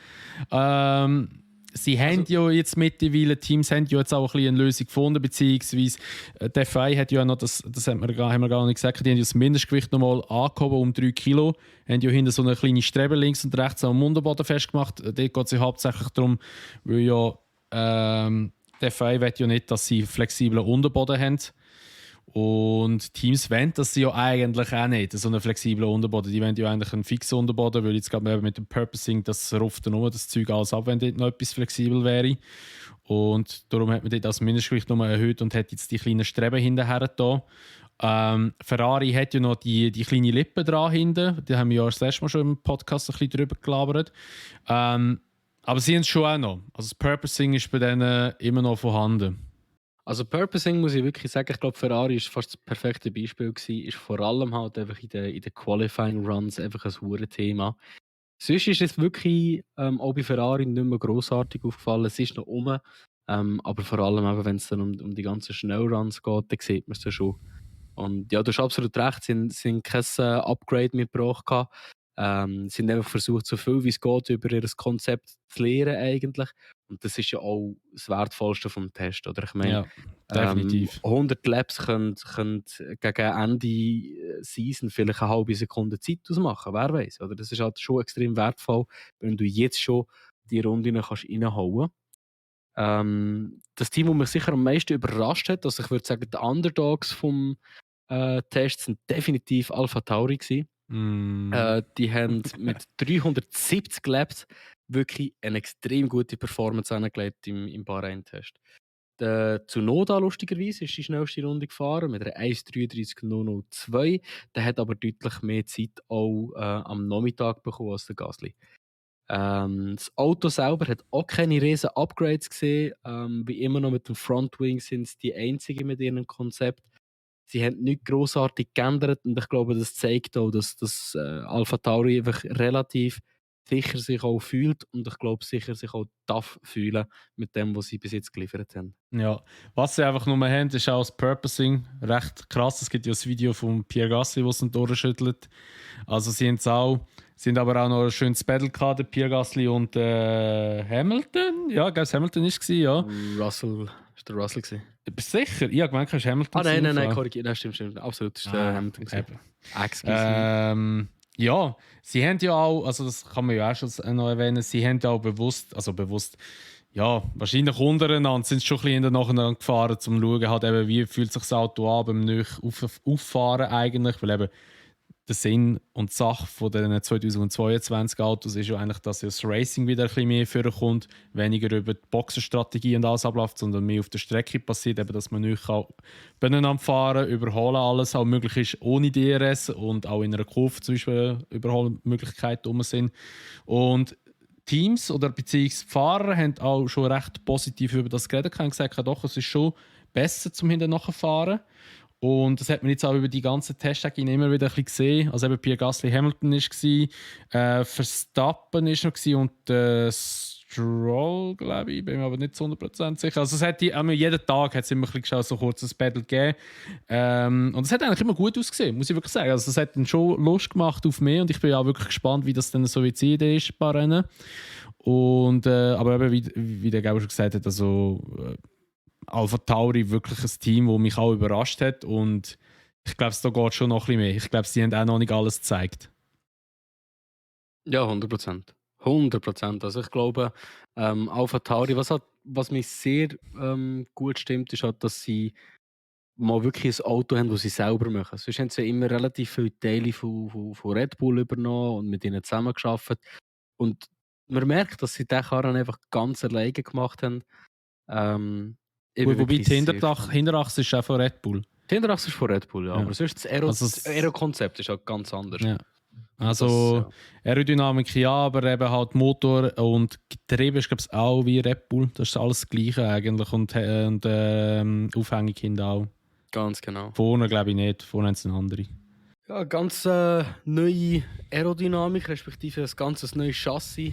Sie haben ja jetzt mittlerweile, Teams haben ja jetzt auch ein bisschen eine Lösung gefunden, beziehungsweise der FI hat ja noch, das haben wir gar nicht gesagt, die haben ja das Mindestgewicht nochmal angehoben um 3 Kilo, haben ja hinten so eine kleine Strebe links und rechts am Unterboden festgemacht. Dort geht es ja hauptsächlich darum, weil ja der FI will ja nicht, dass sie flexiblen Unterboden haben. Und Teams wollen das ja eigentlich auch nicht, so einen flexiblen Unterboden. Die wollen ja eigentlich einen fixen Unterboden, weil jetzt gerade mit dem Purposing, das ruft nur das Zeug alles ab, wenn dort noch etwas flexibel wäre. Und darum hat man dort das Mindestgewicht nochmal erhöht und hat jetzt die kleinen Streben hinterher da. Ferrari hat ja noch die kleine Lippe dran hinten. Die haben wir ja das letzte Mal schon im Podcast ein bisschen drüber gelabert. Aber sie haben es schon auch noch. Also das Purposing ist bei denen immer noch vorhanden. Also Purposing muss ich wirklich sagen, ich glaube Ferrari ist fast das perfekte Beispiel gewesen, ist vor allem halt einfach in den Qualifying Runs einfach ein hohes Thema. Sonst ist es wirklich auch bei Ferrari nicht mehr grossartig aufgefallen, es ist noch aber vor allem eben, wenn es dann um die ganzen Schnellruns geht, dann sieht man es ja schon. Und ja, du hast absolut recht, sie haben kein Upgrade mitgebracht gehabt. Sie haben einfach versucht, so viel wie es geht, über ihr Konzept zu lernen eigentlich. Und das ist ja auch das Wertvollste vom Test, oder? Ich meine, Ja, definitiv. 100 Labs können gegen Ende Season vielleicht eine halbe Sekunde Zeit ausmachen, wer weiß. Oder? Das ist halt schon extrem wertvoll, wenn du jetzt schon die Runden kannst reinhauen. Das Team, das mich sicher am meisten überrascht hat, also ich würde sagen, die Underdogs vom Test sind definitiv Alpha Tauri gewesen. Die haben mit 370 Labs wirklich eine extrem gute Performance angelegt im Bahrain-Test. Der Tsunoda, lustigerweise, ist die schnellste Runde gefahren mit einer 1,33,002. Der hat aber deutlich mehr Zeit auch am Nachmittag bekommen als der Gasly. Das Auto selber hat auch keine riesen Upgrades gesehen. Wie immer noch mit dem Frontwing sind sie die einzigen mit ihrem Konzept. Sie haben nichts grossartig geändert und ich glaube, das zeigt auch, dass Alpha Tauri einfach relativ sicher sich auch fühlt und ich glaube sicher sich auch tough fühlen mit dem, was sie bis jetzt geliefert haben. Ja, was sie einfach nur haben, ist auch das Purposing. Recht krass. Es gibt ja das Video von Pierre Gasly, das ihn durchschüttelt. Also sie haben aber auch noch ein schönes Battle gehabt, der Pierre Gasly und Hamilton. Ja, ich glaube, Hamilton war es, ja. Russell, ist der Russell gewesen? Bist du sicher? Ich habe gemeint, es war Hamilton. Nein, korrigiert. Nein, stimmt. Absolut, ist der Hamilton gewesen. Ja, sie haben ja auch, also das kann man ja auch schon noch erwähnen, sie haben ja auch bewusst, ja, wahrscheinlich untereinander sind sie schon ein bisschen nacheinander gefahren, um zu schauen, halt eben, wie fühlt sich das Auto an beim Auffahren eigentlich, weil eben der Sinn und die Sache von den 2022 Autos ist ja eigentlich, dass ja das Racing wieder ein bisschen mehr vorkommt, weniger über die Boxenstrategie und alles abläuft, sondern mehr auf der Strecke passiert, eben, dass man nicht beieinander fahren, überholen, alles auch möglich ist ohne DRS und auch in einer Kurve zum Beispiel Überholmöglichkeiten rum sind. Und Teams oder beziehungsweise Fahrer haben auch schon recht positiv über das geredet und gesagt, doch, es ist schon besser zum hinterher fahren. Und das hat man jetzt auch über die ganzen Testtage immer wieder ein bisschen gesehen. Also eben Pierre Gasly Hamilton war, Verstappen war noch und Stroll, glaube ich, bin mir aber nicht zu 100% sicher. Also es hat jeden Tag hat es immer ein bisschen so kurz ein Battle gegeben. Und es hat eigentlich immer gut ausgesehen, muss ich wirklich sagen. Also es hat dann schon Lust gemacht auf mehr und ich bin auch wirklich gespannt, wie das dann so wie die Idee ist, ein paar Rennen. Und, aber eben, wie der Gauer schon gesagt hat, also Alpha Tauri wirklich ein Team, das mich auch überrascht hat und ich glaube, da geht schon noch ein bisschen mehr. Ich glaube, sie haben auch noch nicht alles gezeigt. Ja, 100%. 100%. Also ich glaube, Alpha Tauri, was mich sehr gut stimmt, ist halt, dass sie mal wirklich ein Auto haben, das sie selber machen. Sonst haben sie ja immer relativ viele Teile von Red Bull übernommen und mit ihnen zusammengearbeitet. Und man merkt, dass sie den Karren einfach ganz alleine gemacht haben. Wobei die Hinterachse ist auch von Red Bull. Die Hinterachse ist von Red Bull, ja. Aber sonst das Aero-Konzept ist halt ganz anders. Ja. Also Aerodynamik ja, aber eben halt Motor und Getriebe ist glaube ich auch wie Red Bull. Das ist alles das Gleiche eigentlich und Aufhängung hinten auch. Ganz genau. Vorne glaube ich nicht, vorne haben sie eine andere. Ja, ganz neue Aerodynamik, respektive ein ganzes neues Chassis.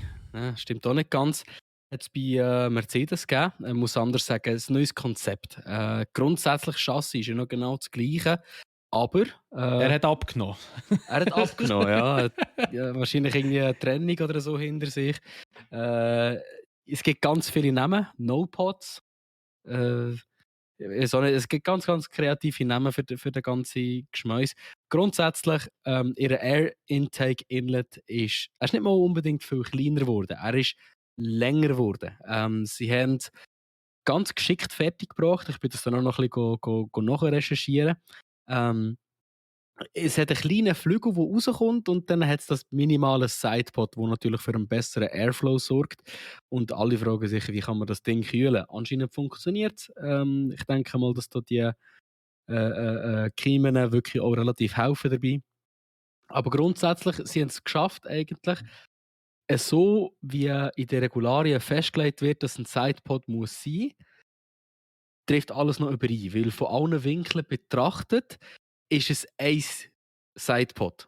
Stimmt auch nicht ganz. Hat es bei Mercedes gegeben. Ich muss anders sagen, ein neues Konzept. Grundsätzlich Chassis ist ja noch genau das Gleiche. Aber er hat abgenommen. Er hat abgenommen, ja. Ja. Wahrscheinlich irgendwie eine Trennung oder so hinter sich. Es gibt ganz viele Namen. No-Pods. Es gibt ganz, ganz kreative Namen für den ganzen Geschmäus. Grundsätzlich, ihr Air Intake Inlet ist nicht mal unbedingt viel kleiner geworden. Er ist länger geworden. Sie haben ganz geschickt fertiggebracht. Ich bin das dann auch noch ein bisschen nachrecherchieren. Es hat einen kleinen Flügel, der rauskommt und dann hat es das minimale Sidepod, das natürlich für einen besseren Airflow sorgt. Und alle fragen sich, wie kann man das Ding kühlen? Anscheinend funktioniert es. Ich denke mal, dass da die Kiemen wirklich auch relativ helfen dabei. Aber grundsätzlich, sie haben es geschafft eigentlich, so wie in den Regularien festgelegt wird, dass ein Sidepod muss sein, trifft alles noch überein, weil von allen Winkeln betrachtet ist es ein Sidepod,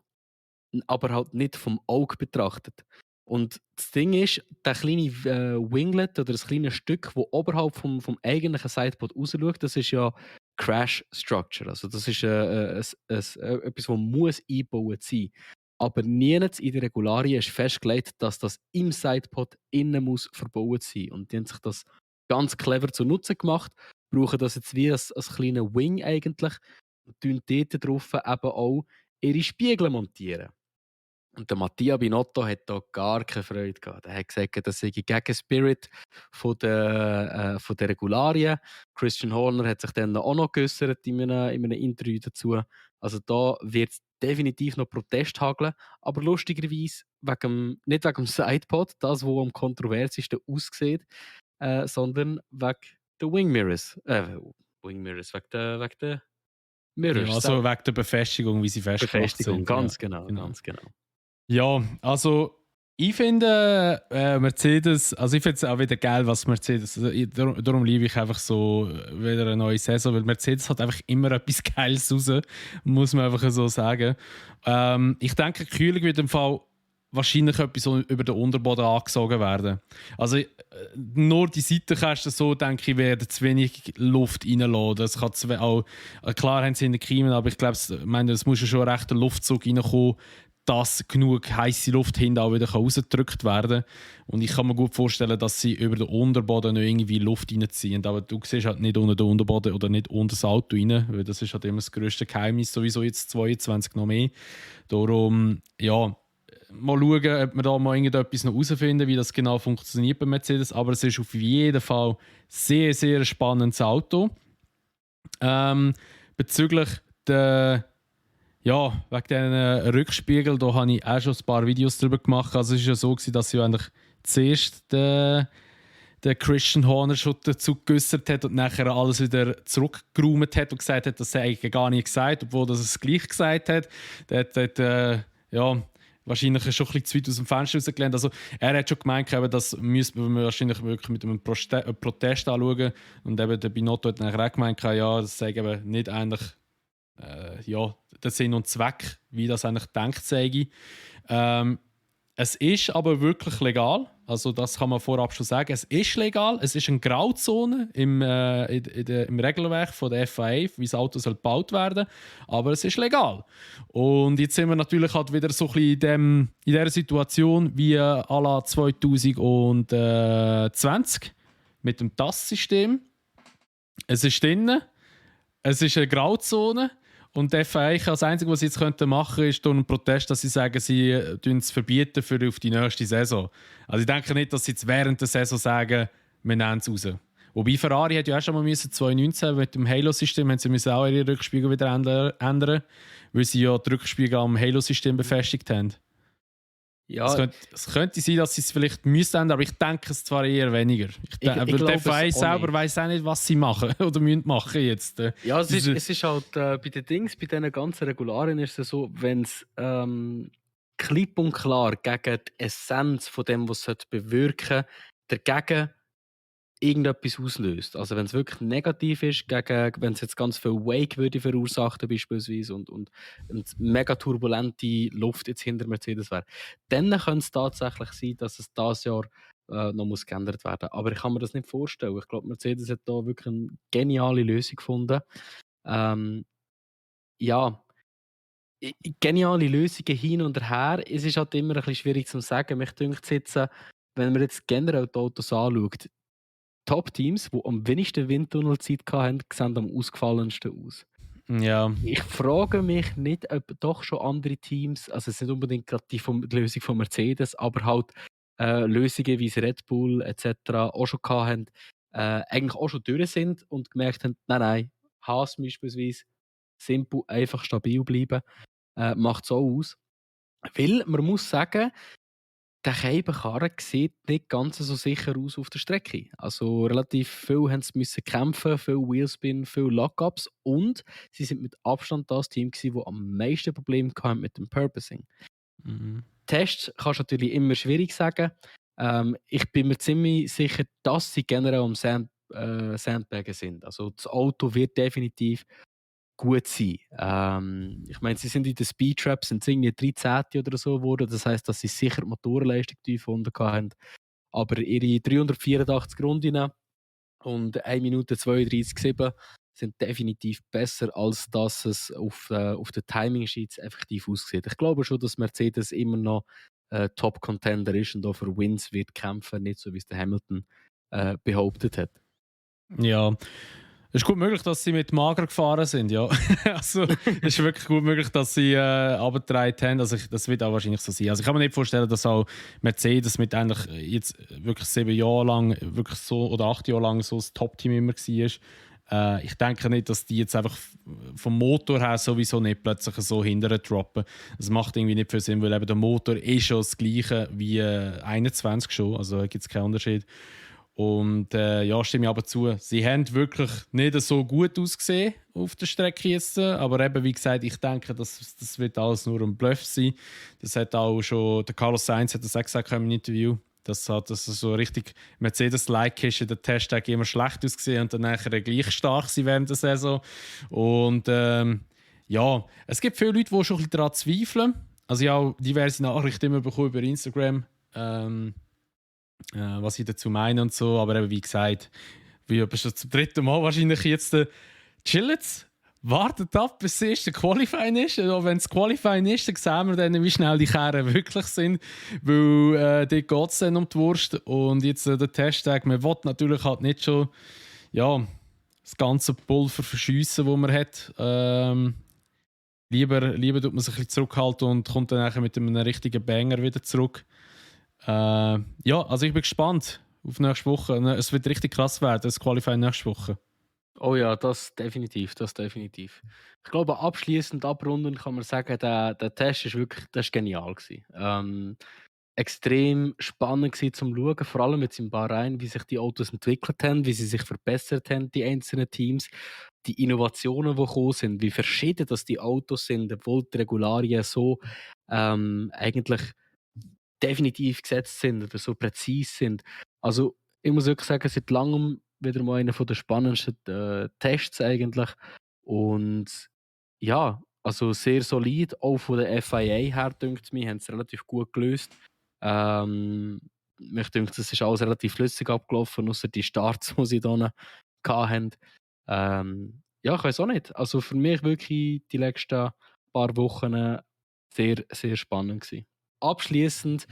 aber halt nicht vom Auge betrachtet. Und das Ding ist, der kleine Winglet oder das kleine Stück, das oberhalb vom eigentlichen Sidepod rausschaut, das ist ja Crash Structure. Also das ist etwas, was muss eingebaut sein. Aber nirgends in den Regularien ist festgelegt, dass das im Sidepod innen muss verbaut sein. Und die haben sich das ganz clever zunutze gemacht, brauchen das jetzt wie als kleinen Wing eigentlich und tun dort drauf eben auch ihre Spiegel montieren. Und der Mattia Binotto hat da gar keine Freude gehabt. Er hat gesagt, das sei gegen Spirit von der Regularien. Christian Horner hat sich dann auch noch geäußert in einem Interview dazu. Also da wird es definitiv noch Protest hageln, aber lustigerweise nicht wegen dem Sidepod, das, was am kontroversesten aussieht, sondern wegen der Wing Mirrors. Wing Mirrors, wegen der Mirrors. Ja, also wegen der Befestigung, wie sie festgemacht sind. Ganz genau, ganz genau. Ja, also ich finde Mercedes, also ich finde es auch wieder geil, was Mercedes, also darum liebe ich einfach so wieder eine neue Saison, weil Mercedes hat einfach immer etwas Geiles raus, muss man einfach so sagen. Ich denke, Kühlung wird im Fall wahrscheinlich etwas über den Unterboden angesogen werden. Also nur die Seitenkästen, so denke ich, werden zu wenig Luft reinlassen. Das kann auch, klar haben sie in den Kiemen, aber ich glaube, es muss ja schon ein rechter Luftzug reinkommen, dass genug heiße Luft hinten auch wieder rausgedrückt werden kann. Und ich kann mir gut vorstellen, dass sie über den Unterboden noch irgendwie Luft reinziehen. Aber du siehst halt nicht unter den Unterboden oder nicht unter das Auto rein, weil das ist halt immer das grösste Geheimnis, sowieso jetzt 22 noch mehr. Darum, ja, mal schauen, ob wir da mal irgendetwas noch herausfinden, wie das genau funktioniert bei Mercedes. Aber es ist auf jeden Fall sehr, sehr spannendes Auto. Bezüglich der ja, wegen diesen Rückspiegel, da habe ich auch schon ein paar Videos darüber gemacht. Also es war ja so, dass sie eigentlich zuerst den Christian Horner schon dazu geäußert hat und nachher alles wieder zurückgeräumt hat und gesagt hat, das sei eigentlich gar nicht gesagt, obwohl das es gleich gesagt hat. Der hat ja, wahrscheinlich schon ein bisschen zu weit aus dem Fenster rausgelernt. Also er hat schon gemeint, das müsste man wahrscheinlich wirklich mit einem Protest anschauen. Und eben der Binotto hat nachher auch gemeint, ja, das sei eben nicht eigentlich ja, der Sinn und Zweck, wie das eigentlich gedacht sei. Es ist aber wirklich legal, also das kann man vorab schon sagen. Es ist legal, es ist eine Grauzone im Regelwerk von der FIA, wie das Auto soll gebaut werden, aber es ist legal. Und jetzt sind wir natürlich halt wieder so ein bisschen in dieser Situation wie à la 2020 mit dem TAS-System. Es ist drin, es ist eine Grauzone. Und die FIA, das Einzige, was sie jetzt machen könnten, ist durch einen Protest, dass sie sagen, sie es verbieten für auf die nächste Saison. Also ich denke nicht, dass sie jetzt während der Saison sagen, wir nehmen es raus. Wobei Ferrari hat ja auch schon mal 2019 mit dem Halo-System haben sie auch ihre Rückspiegel wieder ändern, weil sie ja die Rückspiegel am Halo-System befestigt haben. Ja, es könnte sein, dass sie es vielleicht müssen ändern, aber ich denke es zwar eher weniger. Weil die FIA selber weiss auch nicht, was sie machen oder müssen machen jetzt. Ja, es ist halt bei den Dings, bei diesen ganzen Regularien ist es so, wenn es klipp und klar gegen die Essenz von dem, was es bewirken sollte, dagegen irgendetwas auslöst. Also wenn es wirklich negativ ist, wenn es jetzt ganz viel Wake würde verursachen beispielsweise und mega turbulente Luft jetzt hinter Mercedes wäre, dann könnte es tatsächlich sein, dass es dieses Jahr noch muss geändert werden. Aber ich kann mir das nicht vorstellen. Ich glaube, Mercedes hat da wirklich eine geniale Lösung gefunden. Ja, geniale Lösungen hin und her. Es ist halt immer ein bisschen schwierig zu sagen. Mich dünkt jetzt, wenn man jetzt generell die Autos anschaut, Top-Teams, die am wenigsten Windtunnelzeit hatten, sehen am ausgefallensten aus. Ja. Ich frage mich nicht, ob doch schon andere Teams, also es ist nicht unbedingt gerade die Lösung von Mercedes, aber halt Lösungen wie Red Bull etc. auch schon hatten, eigentlich auch schon durch sind und gemerkt haben, nein, Haas beispielsweise, simpel, einfach stabil bleiben, macht es auch aus. Weil man muss sagen, der Keibenkarren sieht nicht ganz so sicher aus auf der Strecke. Also relativ viel müssen kämpfen, viel Wheelspin, viel Lockups und sie sind mit Abstand das Team gewesen, das am meisten Probleme hatte mit dem Purposing. Tests kannst du natürlich immer schwierig sagen. Ich bin mir ziemlich sicher, dass sie generell am Sandbagen sind. Also das Auto wird definitiv gut sein. Ich meine, sie sind in den Speedtraps sind irgendwie 13. oder so geworden. Das heisst, dass sie sicher die Motorenleistung tief gefunden haben. Aber ihre 384 Runden und 1 Minute 32,7 sind definitiv besser, als dass es auf den Timing-Sheets effektiv aussieht. Ich glaube schon, dass Mercedes immer noch Top-Contender ist und auch für Wins wird kämpfen, nicht so wie es der Hamilton behauptet hat. Ja. Es ist gut möglich, dass sie mit Mager gefahren sind, ja. Also, es ist wirklich gut möglich, dass sie runtergetragen haben. Also, das wird auch wahrscheinlich so sein. Also, ich kann mir nicht vorstellen, dass auch Mercedes mit eigentlich jetzt wirklich 7 Jahre lang, wirklich so, oder 8 Jahre lang so das Top-Team immer war. Ich denke nicht, dass die jetzt einfach vom Motor her sowieso nicht plötzlich so hinterher droppen. Das macht irgendwie nicht viel Sinn, weil eben der Motor ist schon das gleiche wie 21 schon. Also, da gibt es keinen Unterschied. Und ja, stimme ich aber zu. Sie haben wirklich nicht so gut ausgesehen auf der Strecke jetzt. Aber eben, wie gesagt, ich denke, das wird alles nur ein Bluff sein. Das hat auch schon, der Carlos Sainz hat das auch gesagt im Interview, dass das so richtig Mercedes-like ist, in der Testtag immer schlecht ausgesehen und dann nachher gleich stark sind während der Saison. Und ja, es gibt viele Leute, die schon ein bisschen daran zweifeln. Also ich habe auch diverse Nachrichten immer bekommen über Instagram. Was ich dazu meine und so, aber eben wie gesagt, wie schon zum 3. Mal wahrscheinlich jetzt chillt, wartet ab, bis das erste Qualifying ist. Und wenn es Qualifying ist, dann sehen wir dann, wie schnell die Kehren wirklich sind, weil dort geht es dann um die Wurst. Und jetzt der Testtag, man will natürlich halt nicht schon ja, das ganze Pulver verschiessen, das man hat. Lieber tut man sich ein bisschen zurückhalten und kommt dann nachher mit einem richtigen Banger wieder zurück. Ja, also ich bin gespannt auf nächste Woche. Es wird richtig krass werden, das Qualifying nächste Woche. Oh ja, das definitiv. Ich glaube, abschließend abrunden kann man sagen, der Test ist wirklich genial gewesen. Extrem spannend gewesen zum Schauen, vor allem jetzt in Bahrain, wie sich die Autos entwickelt haben, wie sie sich verbessert haben, die einzelnen Teams, die Innovationen, die gekommen sind, wie verschieden das die Autos sind, obwohl die Regularien so eigentlich definitiv gesetzt sind oder so präzise sind. Also ich muss wirklich sagen, seit langem wieder mal einer der spannendsten Tests eigentlich. Und ja, also sehr solid, auch von der FIA her, denkt mir, haben es relativ gut gelöst. Mich denkt, es ist alles relativ flüssig abgelaufen, außer die Starts, die sie dann hatten. Ja, ich weiß auch nicht. Also für mich wirklich die letzten paar Wochen sehr, sehr spannend gewesen. Abschließend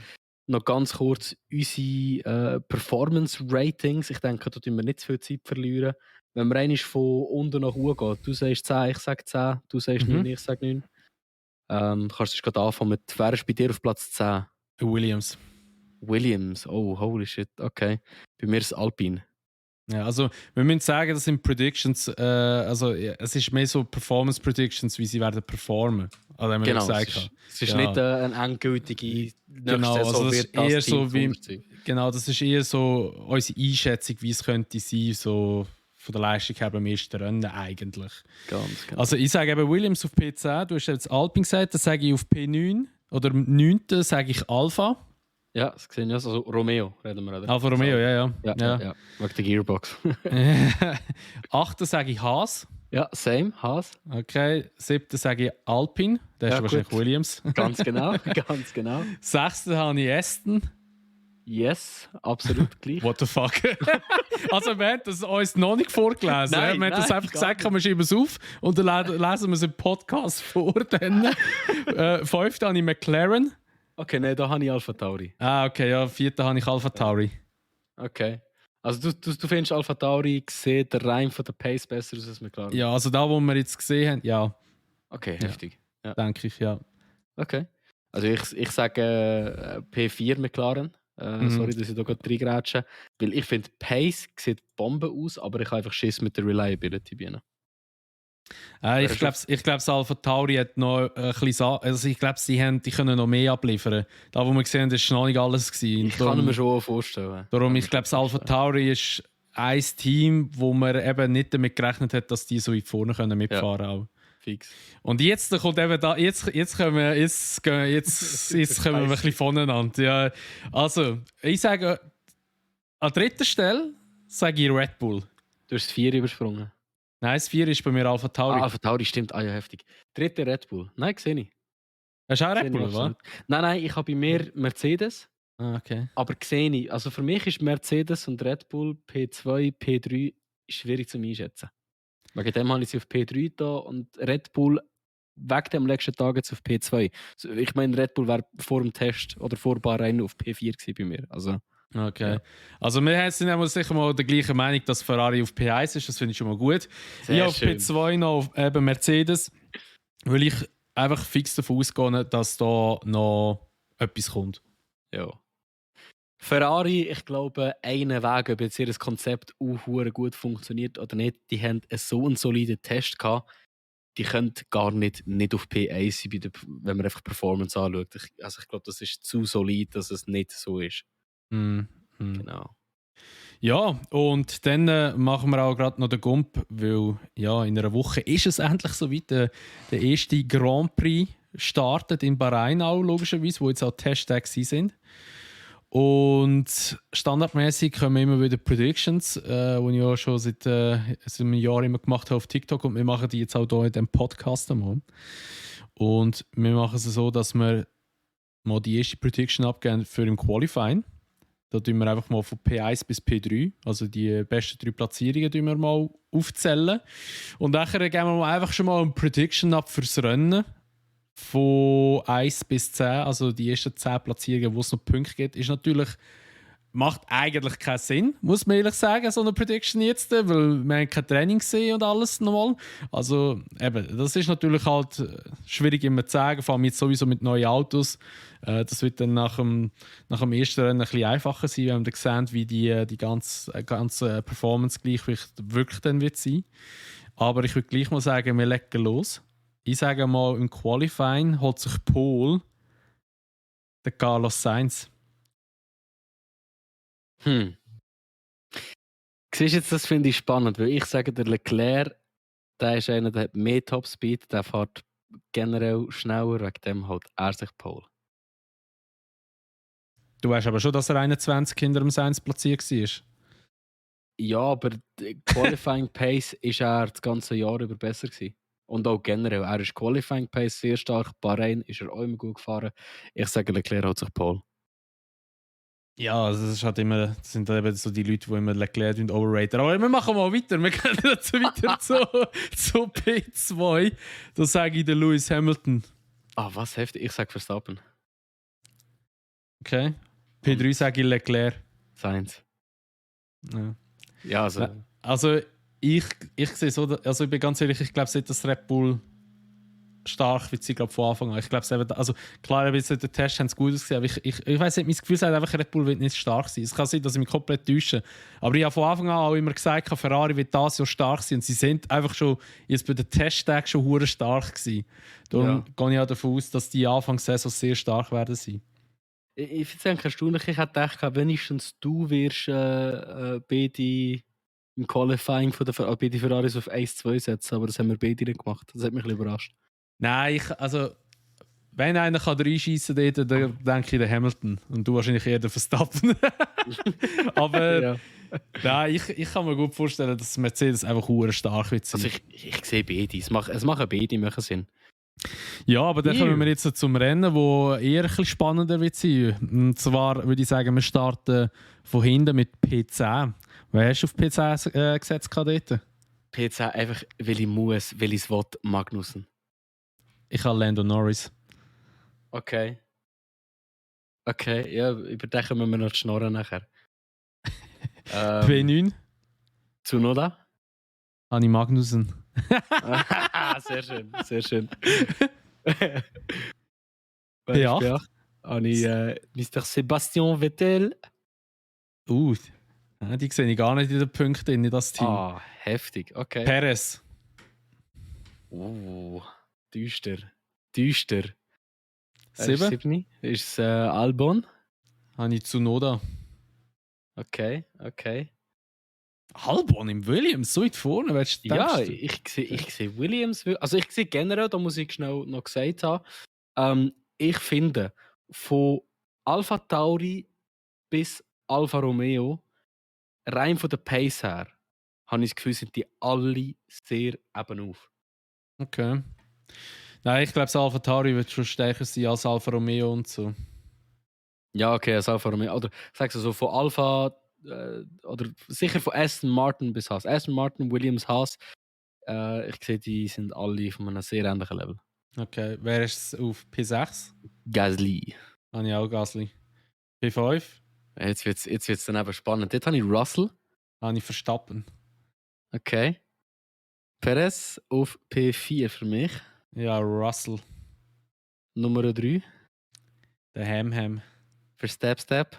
noch ganz kurz unsere Performance-Ratings. Ich denke, da tun wir nicht zu viel Zeit verlieren. Wenn man einmal von unten nach oben geht, du sagst 10, ich sage 10, du sagst 9, ich sage 9. Kannst du gerade anfangen mit, wer ist bei dir auf Platz 10? Williams. Oh, holy shit, okay. Bei mir ist es Alpine. Ja, also wir müssen sagen, das sind Predictions, also ja, es ist mehr so Performance Predictions, wie sie werden performen. Also haben wir Genau, gesagt. es ist nicht eine endgültige genau, also das ist eher so wie, genau, das ist eher so unsere Einschätzung, wie es könnte sein, so von der Leistung her beim ersten Rennen eigentlich. Ganz genau. Also ich sage eben Williams auf P10, du hast jetzt Alpine gesagt, das sage ich auf P9 oder 9. sage ich Alpha. Ja, das gesehen, also Romeo reden wir, oder? Alfa Romeo, ja. Wegen der Gearbox. 8. sage ich Haas. Ja, same, Haas. Okay, 7. sage ich Alpine, das ist wahrscheinlich Williams. Ganz genau, ganz genau. 6. habe ich Aston. Yes, absolut gleich. What the fuck? Also wir haben das uns noch nicht vorgelesen. Nein, wir haben das einfach gesagt, wir schreiben es auf und dann lesen wir es im Podcast vor. 5. habe ich McLaren. Okay, nein, da habe ich Alpha Tauri. Ah, okay, ja, 4. habe ich Alpha Tauri. Okay. Also du findest Alpha Tauri sieht der Reim von der Pace besser aus als McLaren? Ja, also da, wo wir jetzt gesehen haben, ja. Okay, heftig. Ja. Denke ich, ja. Okay. Also ich sage P4 McLaren. Sorry, dass ich da gerade reingrätsche. Weil ich finde, Pace sieht Bombe aus, aber ich habe einfach Schiss mit der Reliability bei ihnen. Ich glaube, Alpha Tauri hat noch ein bisschen. Also ich glaube, die können noch mehr abliefern. Da, wo wir gesehen haben, das war noch nicht alles gewesen. Ich kann mir schon vorstellen. Darum, ich glaube, Alpha Tauri ist ein Team, wo man eben nicht damit gerechnet hat, dass die so weit vorne können mitfahren können. Ja. Fix. Und jetzt kommt eben da, jetzt kommen wir ein bisschen voneinander. Ja, also, ich sage, an 3. Stelle sage ich Red Bull. Du hast das 4 übersprungen. Nein, das 4 ist bei mir Alpha Tauri. Alpha Tauri stimmt, ja, heftig. 3. Red Bull. Nein, sehe ich. Hast du auch Red Bull, oder? Nein, ich habe bei mir Mercedes. Ah, okay. Aber sehe ich. Also für mich ist Mercedes und Red Bull P2, P3 schwierig zu einschätzen. Wegen dem habe ich sie auf P3 da und Red Bull wegen dem letzten Tag jetzt auf P2. Ich meine, Red Bull wäre vor dem Test oder vor Bahrain auf P4 gewesen bei mir. Also, Okay. ja. Also wir sind ja sicher mal der gleichen Meinung, dass Ferrari auf P1 ist, das finde ich schon mal gut. Sehr Ich auf schön. P2 noch auf eben Mercedes, weil ich einfach fix davon ausgehe, dass da noch etwas kommt. Ja. Ferrari, ich glaube, einen Weg, ob jetzt ihr Konzept auch gut funktioniert oder nicht, die haben so einen soliden Test gehabt, die können gar nicht auf P1 sein, wenn man einfach Performance anschaut. Ich glaube, das ist zu solid, dass es nicht so ist. Genau. Ja, und dann machen wir auch gerade noch den Gump, weil ja, in einer Woche ist es endlich soweit. Der erste Grand Prix startet in Bahrain auch, logischerweise, wo jetzt auch Testtage sind. Und standardmäßig kommen immer wieder Predictions, die ich ja schon seit einem Jahr immer gemacht habe auf TikTok, und wir machen die jetzt auch hier in diesem Podcast einmal. Und wir machen es so, dass wir mal die erste Prediction abgeben für im Qualifying. Da tun wir einfach mal von P1 bis P3, also die besten 3 Platzierungen, tun wir mal aufzählen. Und nachher geben wir mal einfach schon mal eine Prediction ab fürs Rennen. Von 1 bis 10, also die ersten 10 Platzierungen, wo es noch Punkte gibt, ist natürlich, macht eigentlich keinen Sinn, muss man ehrlich sagen, so eine Prediction jetzt, weil wir haben kein Training gesehen und alles nochmal. Also eben, das ist natürlich halt schwierig immer zu sagen, vor allem jetzt sowieso mit neuen Autos. Das wird dann nach dem ersten Rennen ein bisschen einfacher sein, wenn wir dann sehen, wie die ganze Performance-Gleichgewicht wirklich dann wird sein. Aber ich würde gleich mal sagen, wir legen los. Ich sage mal, im Qualifying holt sich Pole der Carlos Sainz. Siehst du jetzt, das finde ich spannend, weil ich sage, der Leclerc, der ist einer, der hat mehr Topspeed, der fährt generell schneller, wegen dem halt er sich Pole. Du weißt aber schon, dass er 21 hinter dem Sainz platziert war. Ja, aber die Qualifying Pace ist er das ganze Jahr über besser gewesen. Und auch generell, er ist Qualifying Pace sehr stark, Bahrain ist er auch immer gut gefahren. Ich sage, Leclerc hat sich Pole. Ja, also das ist halt immer, das sind eben so die Leute, die immer Leclerc und overraten. Aber wir machen mal weiter. Wir gehen jetzt weiter zu P2. Da sage ich den Lewis Hamilton. Ah, was heftig. Ich sage Verstappen. Okay. P3 sage ich Leclerc. Sainz. Ja. Ja, also. Also ich sehe so, also ich bin ganz ehrlich, ich glaube, seit das Red Bull stark wird sie, glaube von Anfang an. Ich glaube, also klar, ein bisschen der Test haben es gut ausgesehen, aber ich weiß nicht, mein Gefühl sagt einfach, Red Bull wird nicht stark sein. Es kann sein, dass ich mich komplett täusche. Aber ich habe von Anfang an auch immer gesagt, Ferrari wird das Jahr stark sein. Und sie sind einfach schon jetzt bei den Testtagen schon hure stark gewesen. Darum gehe ich auch davon aus, dass die Anfangssaison sehr stark werden sein. Ich finde es erstaunlich. Ich hätte gedacht, wenigstens du wirst beide im Qualifying von beide Ferraris auf 1-2 setzen, aber das haben wir beide nicht gemacht. Das hat mich ein bisschen überrascht. Nein, also wenn einer kann reinschießen kann, dann denke ich den Hamilton. Und du wahrscheinlich eher den Verstappen. Aber ja. nein, ich kann mir gut vorstellen, dass Mercedes einfach stark wird sein. Also ich sehe beide. Es machen beide machen Sinn. Ja, aber dann kommen wir jetzt zum Rennen, wo eher ein bisschen spannender wird sein. Und zwar würde ich sagen, wir starten von hinten mit P10. Wer hast du auf P10 gesetzt dort? P10 einfach, weil ich muss, weil ich es will, Magnussen. Ich habe Lando Norris. Okay, ja, über den kommen wir noch schnorren nachher. P9? Tsunoda? Habe ich Magnussen. Sehr schön, sehr schön. P8? Habe ich Mr. Sebastian Vettel. Die sehe ich gar nicht in den Punkten in das Team. Ah, heftig, okay. Perez. Düster. 7? Ist Albon? Habe ich Tsunoda. Okay. Albon im Williams, so weit vorne, willst du Ja, ich sehe Williams. Also ich sehe generell, da muss ich schnell noch gesagt haben, ich finde, von Alpha Tauri bis Alfa Romeo, rein von der Pace her, habe ich das Gefühl, sind die alle sehr eben auf. Okay. Nein, ich glaube, das Alpha Tauri wird schon stärker sein als Alfa Romeo und so. Ja, okay, als Alfa Romeo. Oder sagst du so, von Alpha oder sicher von Aston Martin bis Haas. Aston Martin, Williams, Haas. Ich sehe, die sind alle von einem sehr ähnlichen Level. Okay, wer ist auf P6? Gasly. Habe ich auch Gasly. P5? Jetzt wird's dann eben spannend. Dort habe ich Russell. Habe ich Verstappen. Okay. Perez auf P4 für mich. Ja, Russell. Nummer 3 Der Ham. für Step.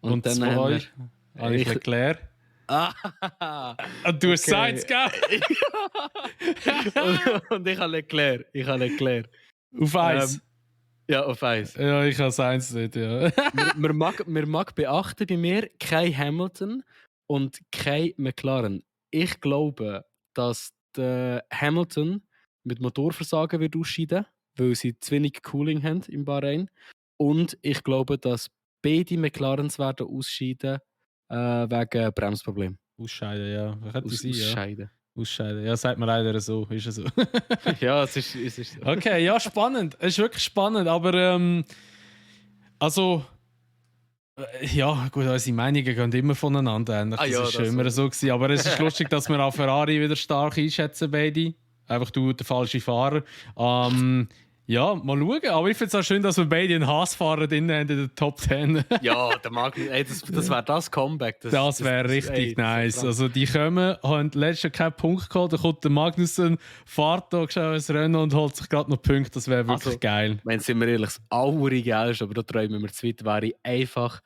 Und dann haben wir... 2 habe ich Leclerc. Ah! Und du hast Okay. Sainz, gell? und ich habe Leclerc. Auf 1. Ja, auf 1. Ja, ich habe Sainz nicht, ja. man mag beachten bei mir kein Hamilton und kein McLaren. Ich glaube, dass der Hamilton mit Motorversagen wird ausscheiden, weil sie zu wenig Cooling haben im Bahrain. Und ich glaube, dass beide McLarens werden ausscheiden wegen Bremsproblemen. Ausscheiden, ja. Könnte sein, ja. Ausscheiden. Ausscheiden. Ja, sagt man leider so. Ist es so. Ja, es ist so. Okay, ja, spannend. Es ist wirklich spannend, aber also ja, gut, unsere Meinungen gehen immer voneinander ähnlich. Das Ja, ist schon das immer so. so gewesen. Aber es ist lustig, dass wir auch Ferrari wieder stark einschätzen, beide. Einfach du, der falsche Fahrer. Ja, mal schauen. Aber ich finde es auch schön, dass wir beide einen Haas-Fahrer drin haben in der Top 10. Ja, der Magnus, das wäre das Comeback. Das wäre richtig nice. Also die kommen, haben letztes Jahr keinen Punkt geholt, dann kommt der Magnussen, fährt da ins Rennen und holt sich gerade noch Punkte. Das wäre wirklich geil. Wenn sind wir ehrlich, das Allergeilste, aber da träumen wir zu weit, wäre einfach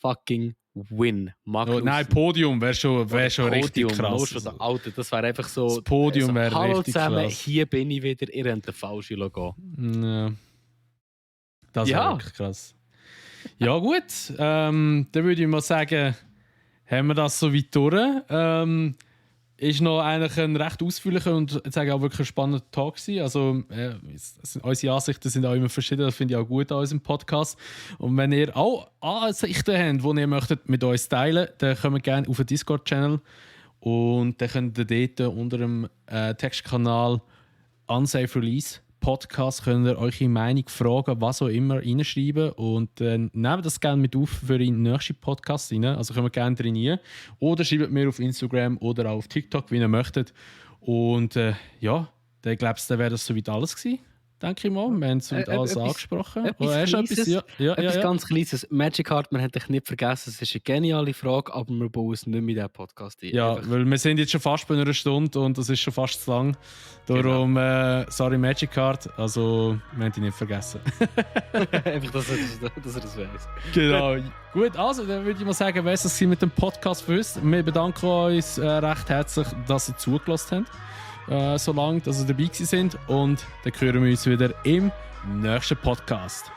fucking Win. Oh, nein, Podium wäre schon richtig krass. Also. Alter, das wäre einfach so... Das Podium wäre Hallo richtig zusammen, krass. hier bin ich wieder, ihr habt den falschen Logo. Ja. Das wäre Ja. wirklich krass. Ja gut, dann würde ich mal sagen, haben wir das so weit durch. Ist noch eigentlich ein recht ausführlicher und ich sage auch wirklich ein spannender Talk gewesen. Also unsere Ansichten sind auch immer verschieden, das finde ich auch gut an unserem Podcast. Und wenn ihr auch Ansichten habt, die ihr möchtet mit uns teilen, dann kommt gerne auf den Discord-Channel und dann könnt ihr dort unter dem Textkanal Unsafe Release Podcast könnt ihr eure Meinung, Fragen, was auch immer reinschreiben und nehmt das gerne mit auf für den nächsten Podcast rein. Also können wir gerne trainieren. Oder schreibt mir auf Instagram oder auch auf TikTok, wie ihr möchtet. Und ja, dann glaube ich, dann wäre das soweit alles gewesen. Denke ich mal. Wir haben soweit alles angesprochen. Etwas ganz Kleines. Magic Heart, wir haben dich nicht vergessen. Es ist eine geniale Frage, aber wir bauen es nicht mehr in diesen Podcast ein. Ja, Einfach. weil wir sind jetzt schon fast bei einer Stunde und das ist schon fast zu lang. Darum, sorry Magic Heart, also wir haben dich nicht vergessen. Einfach, dass er das weiss. Genau. Gut, also dann würde ich mal sagen, wer es mit dem Podcast für uns. Wir bedanken uns recht herzlich, dass ihr zugelassen habt. So lange, dass ihr dabei sind und dann hören wir uns wieder im nächsten Podcast.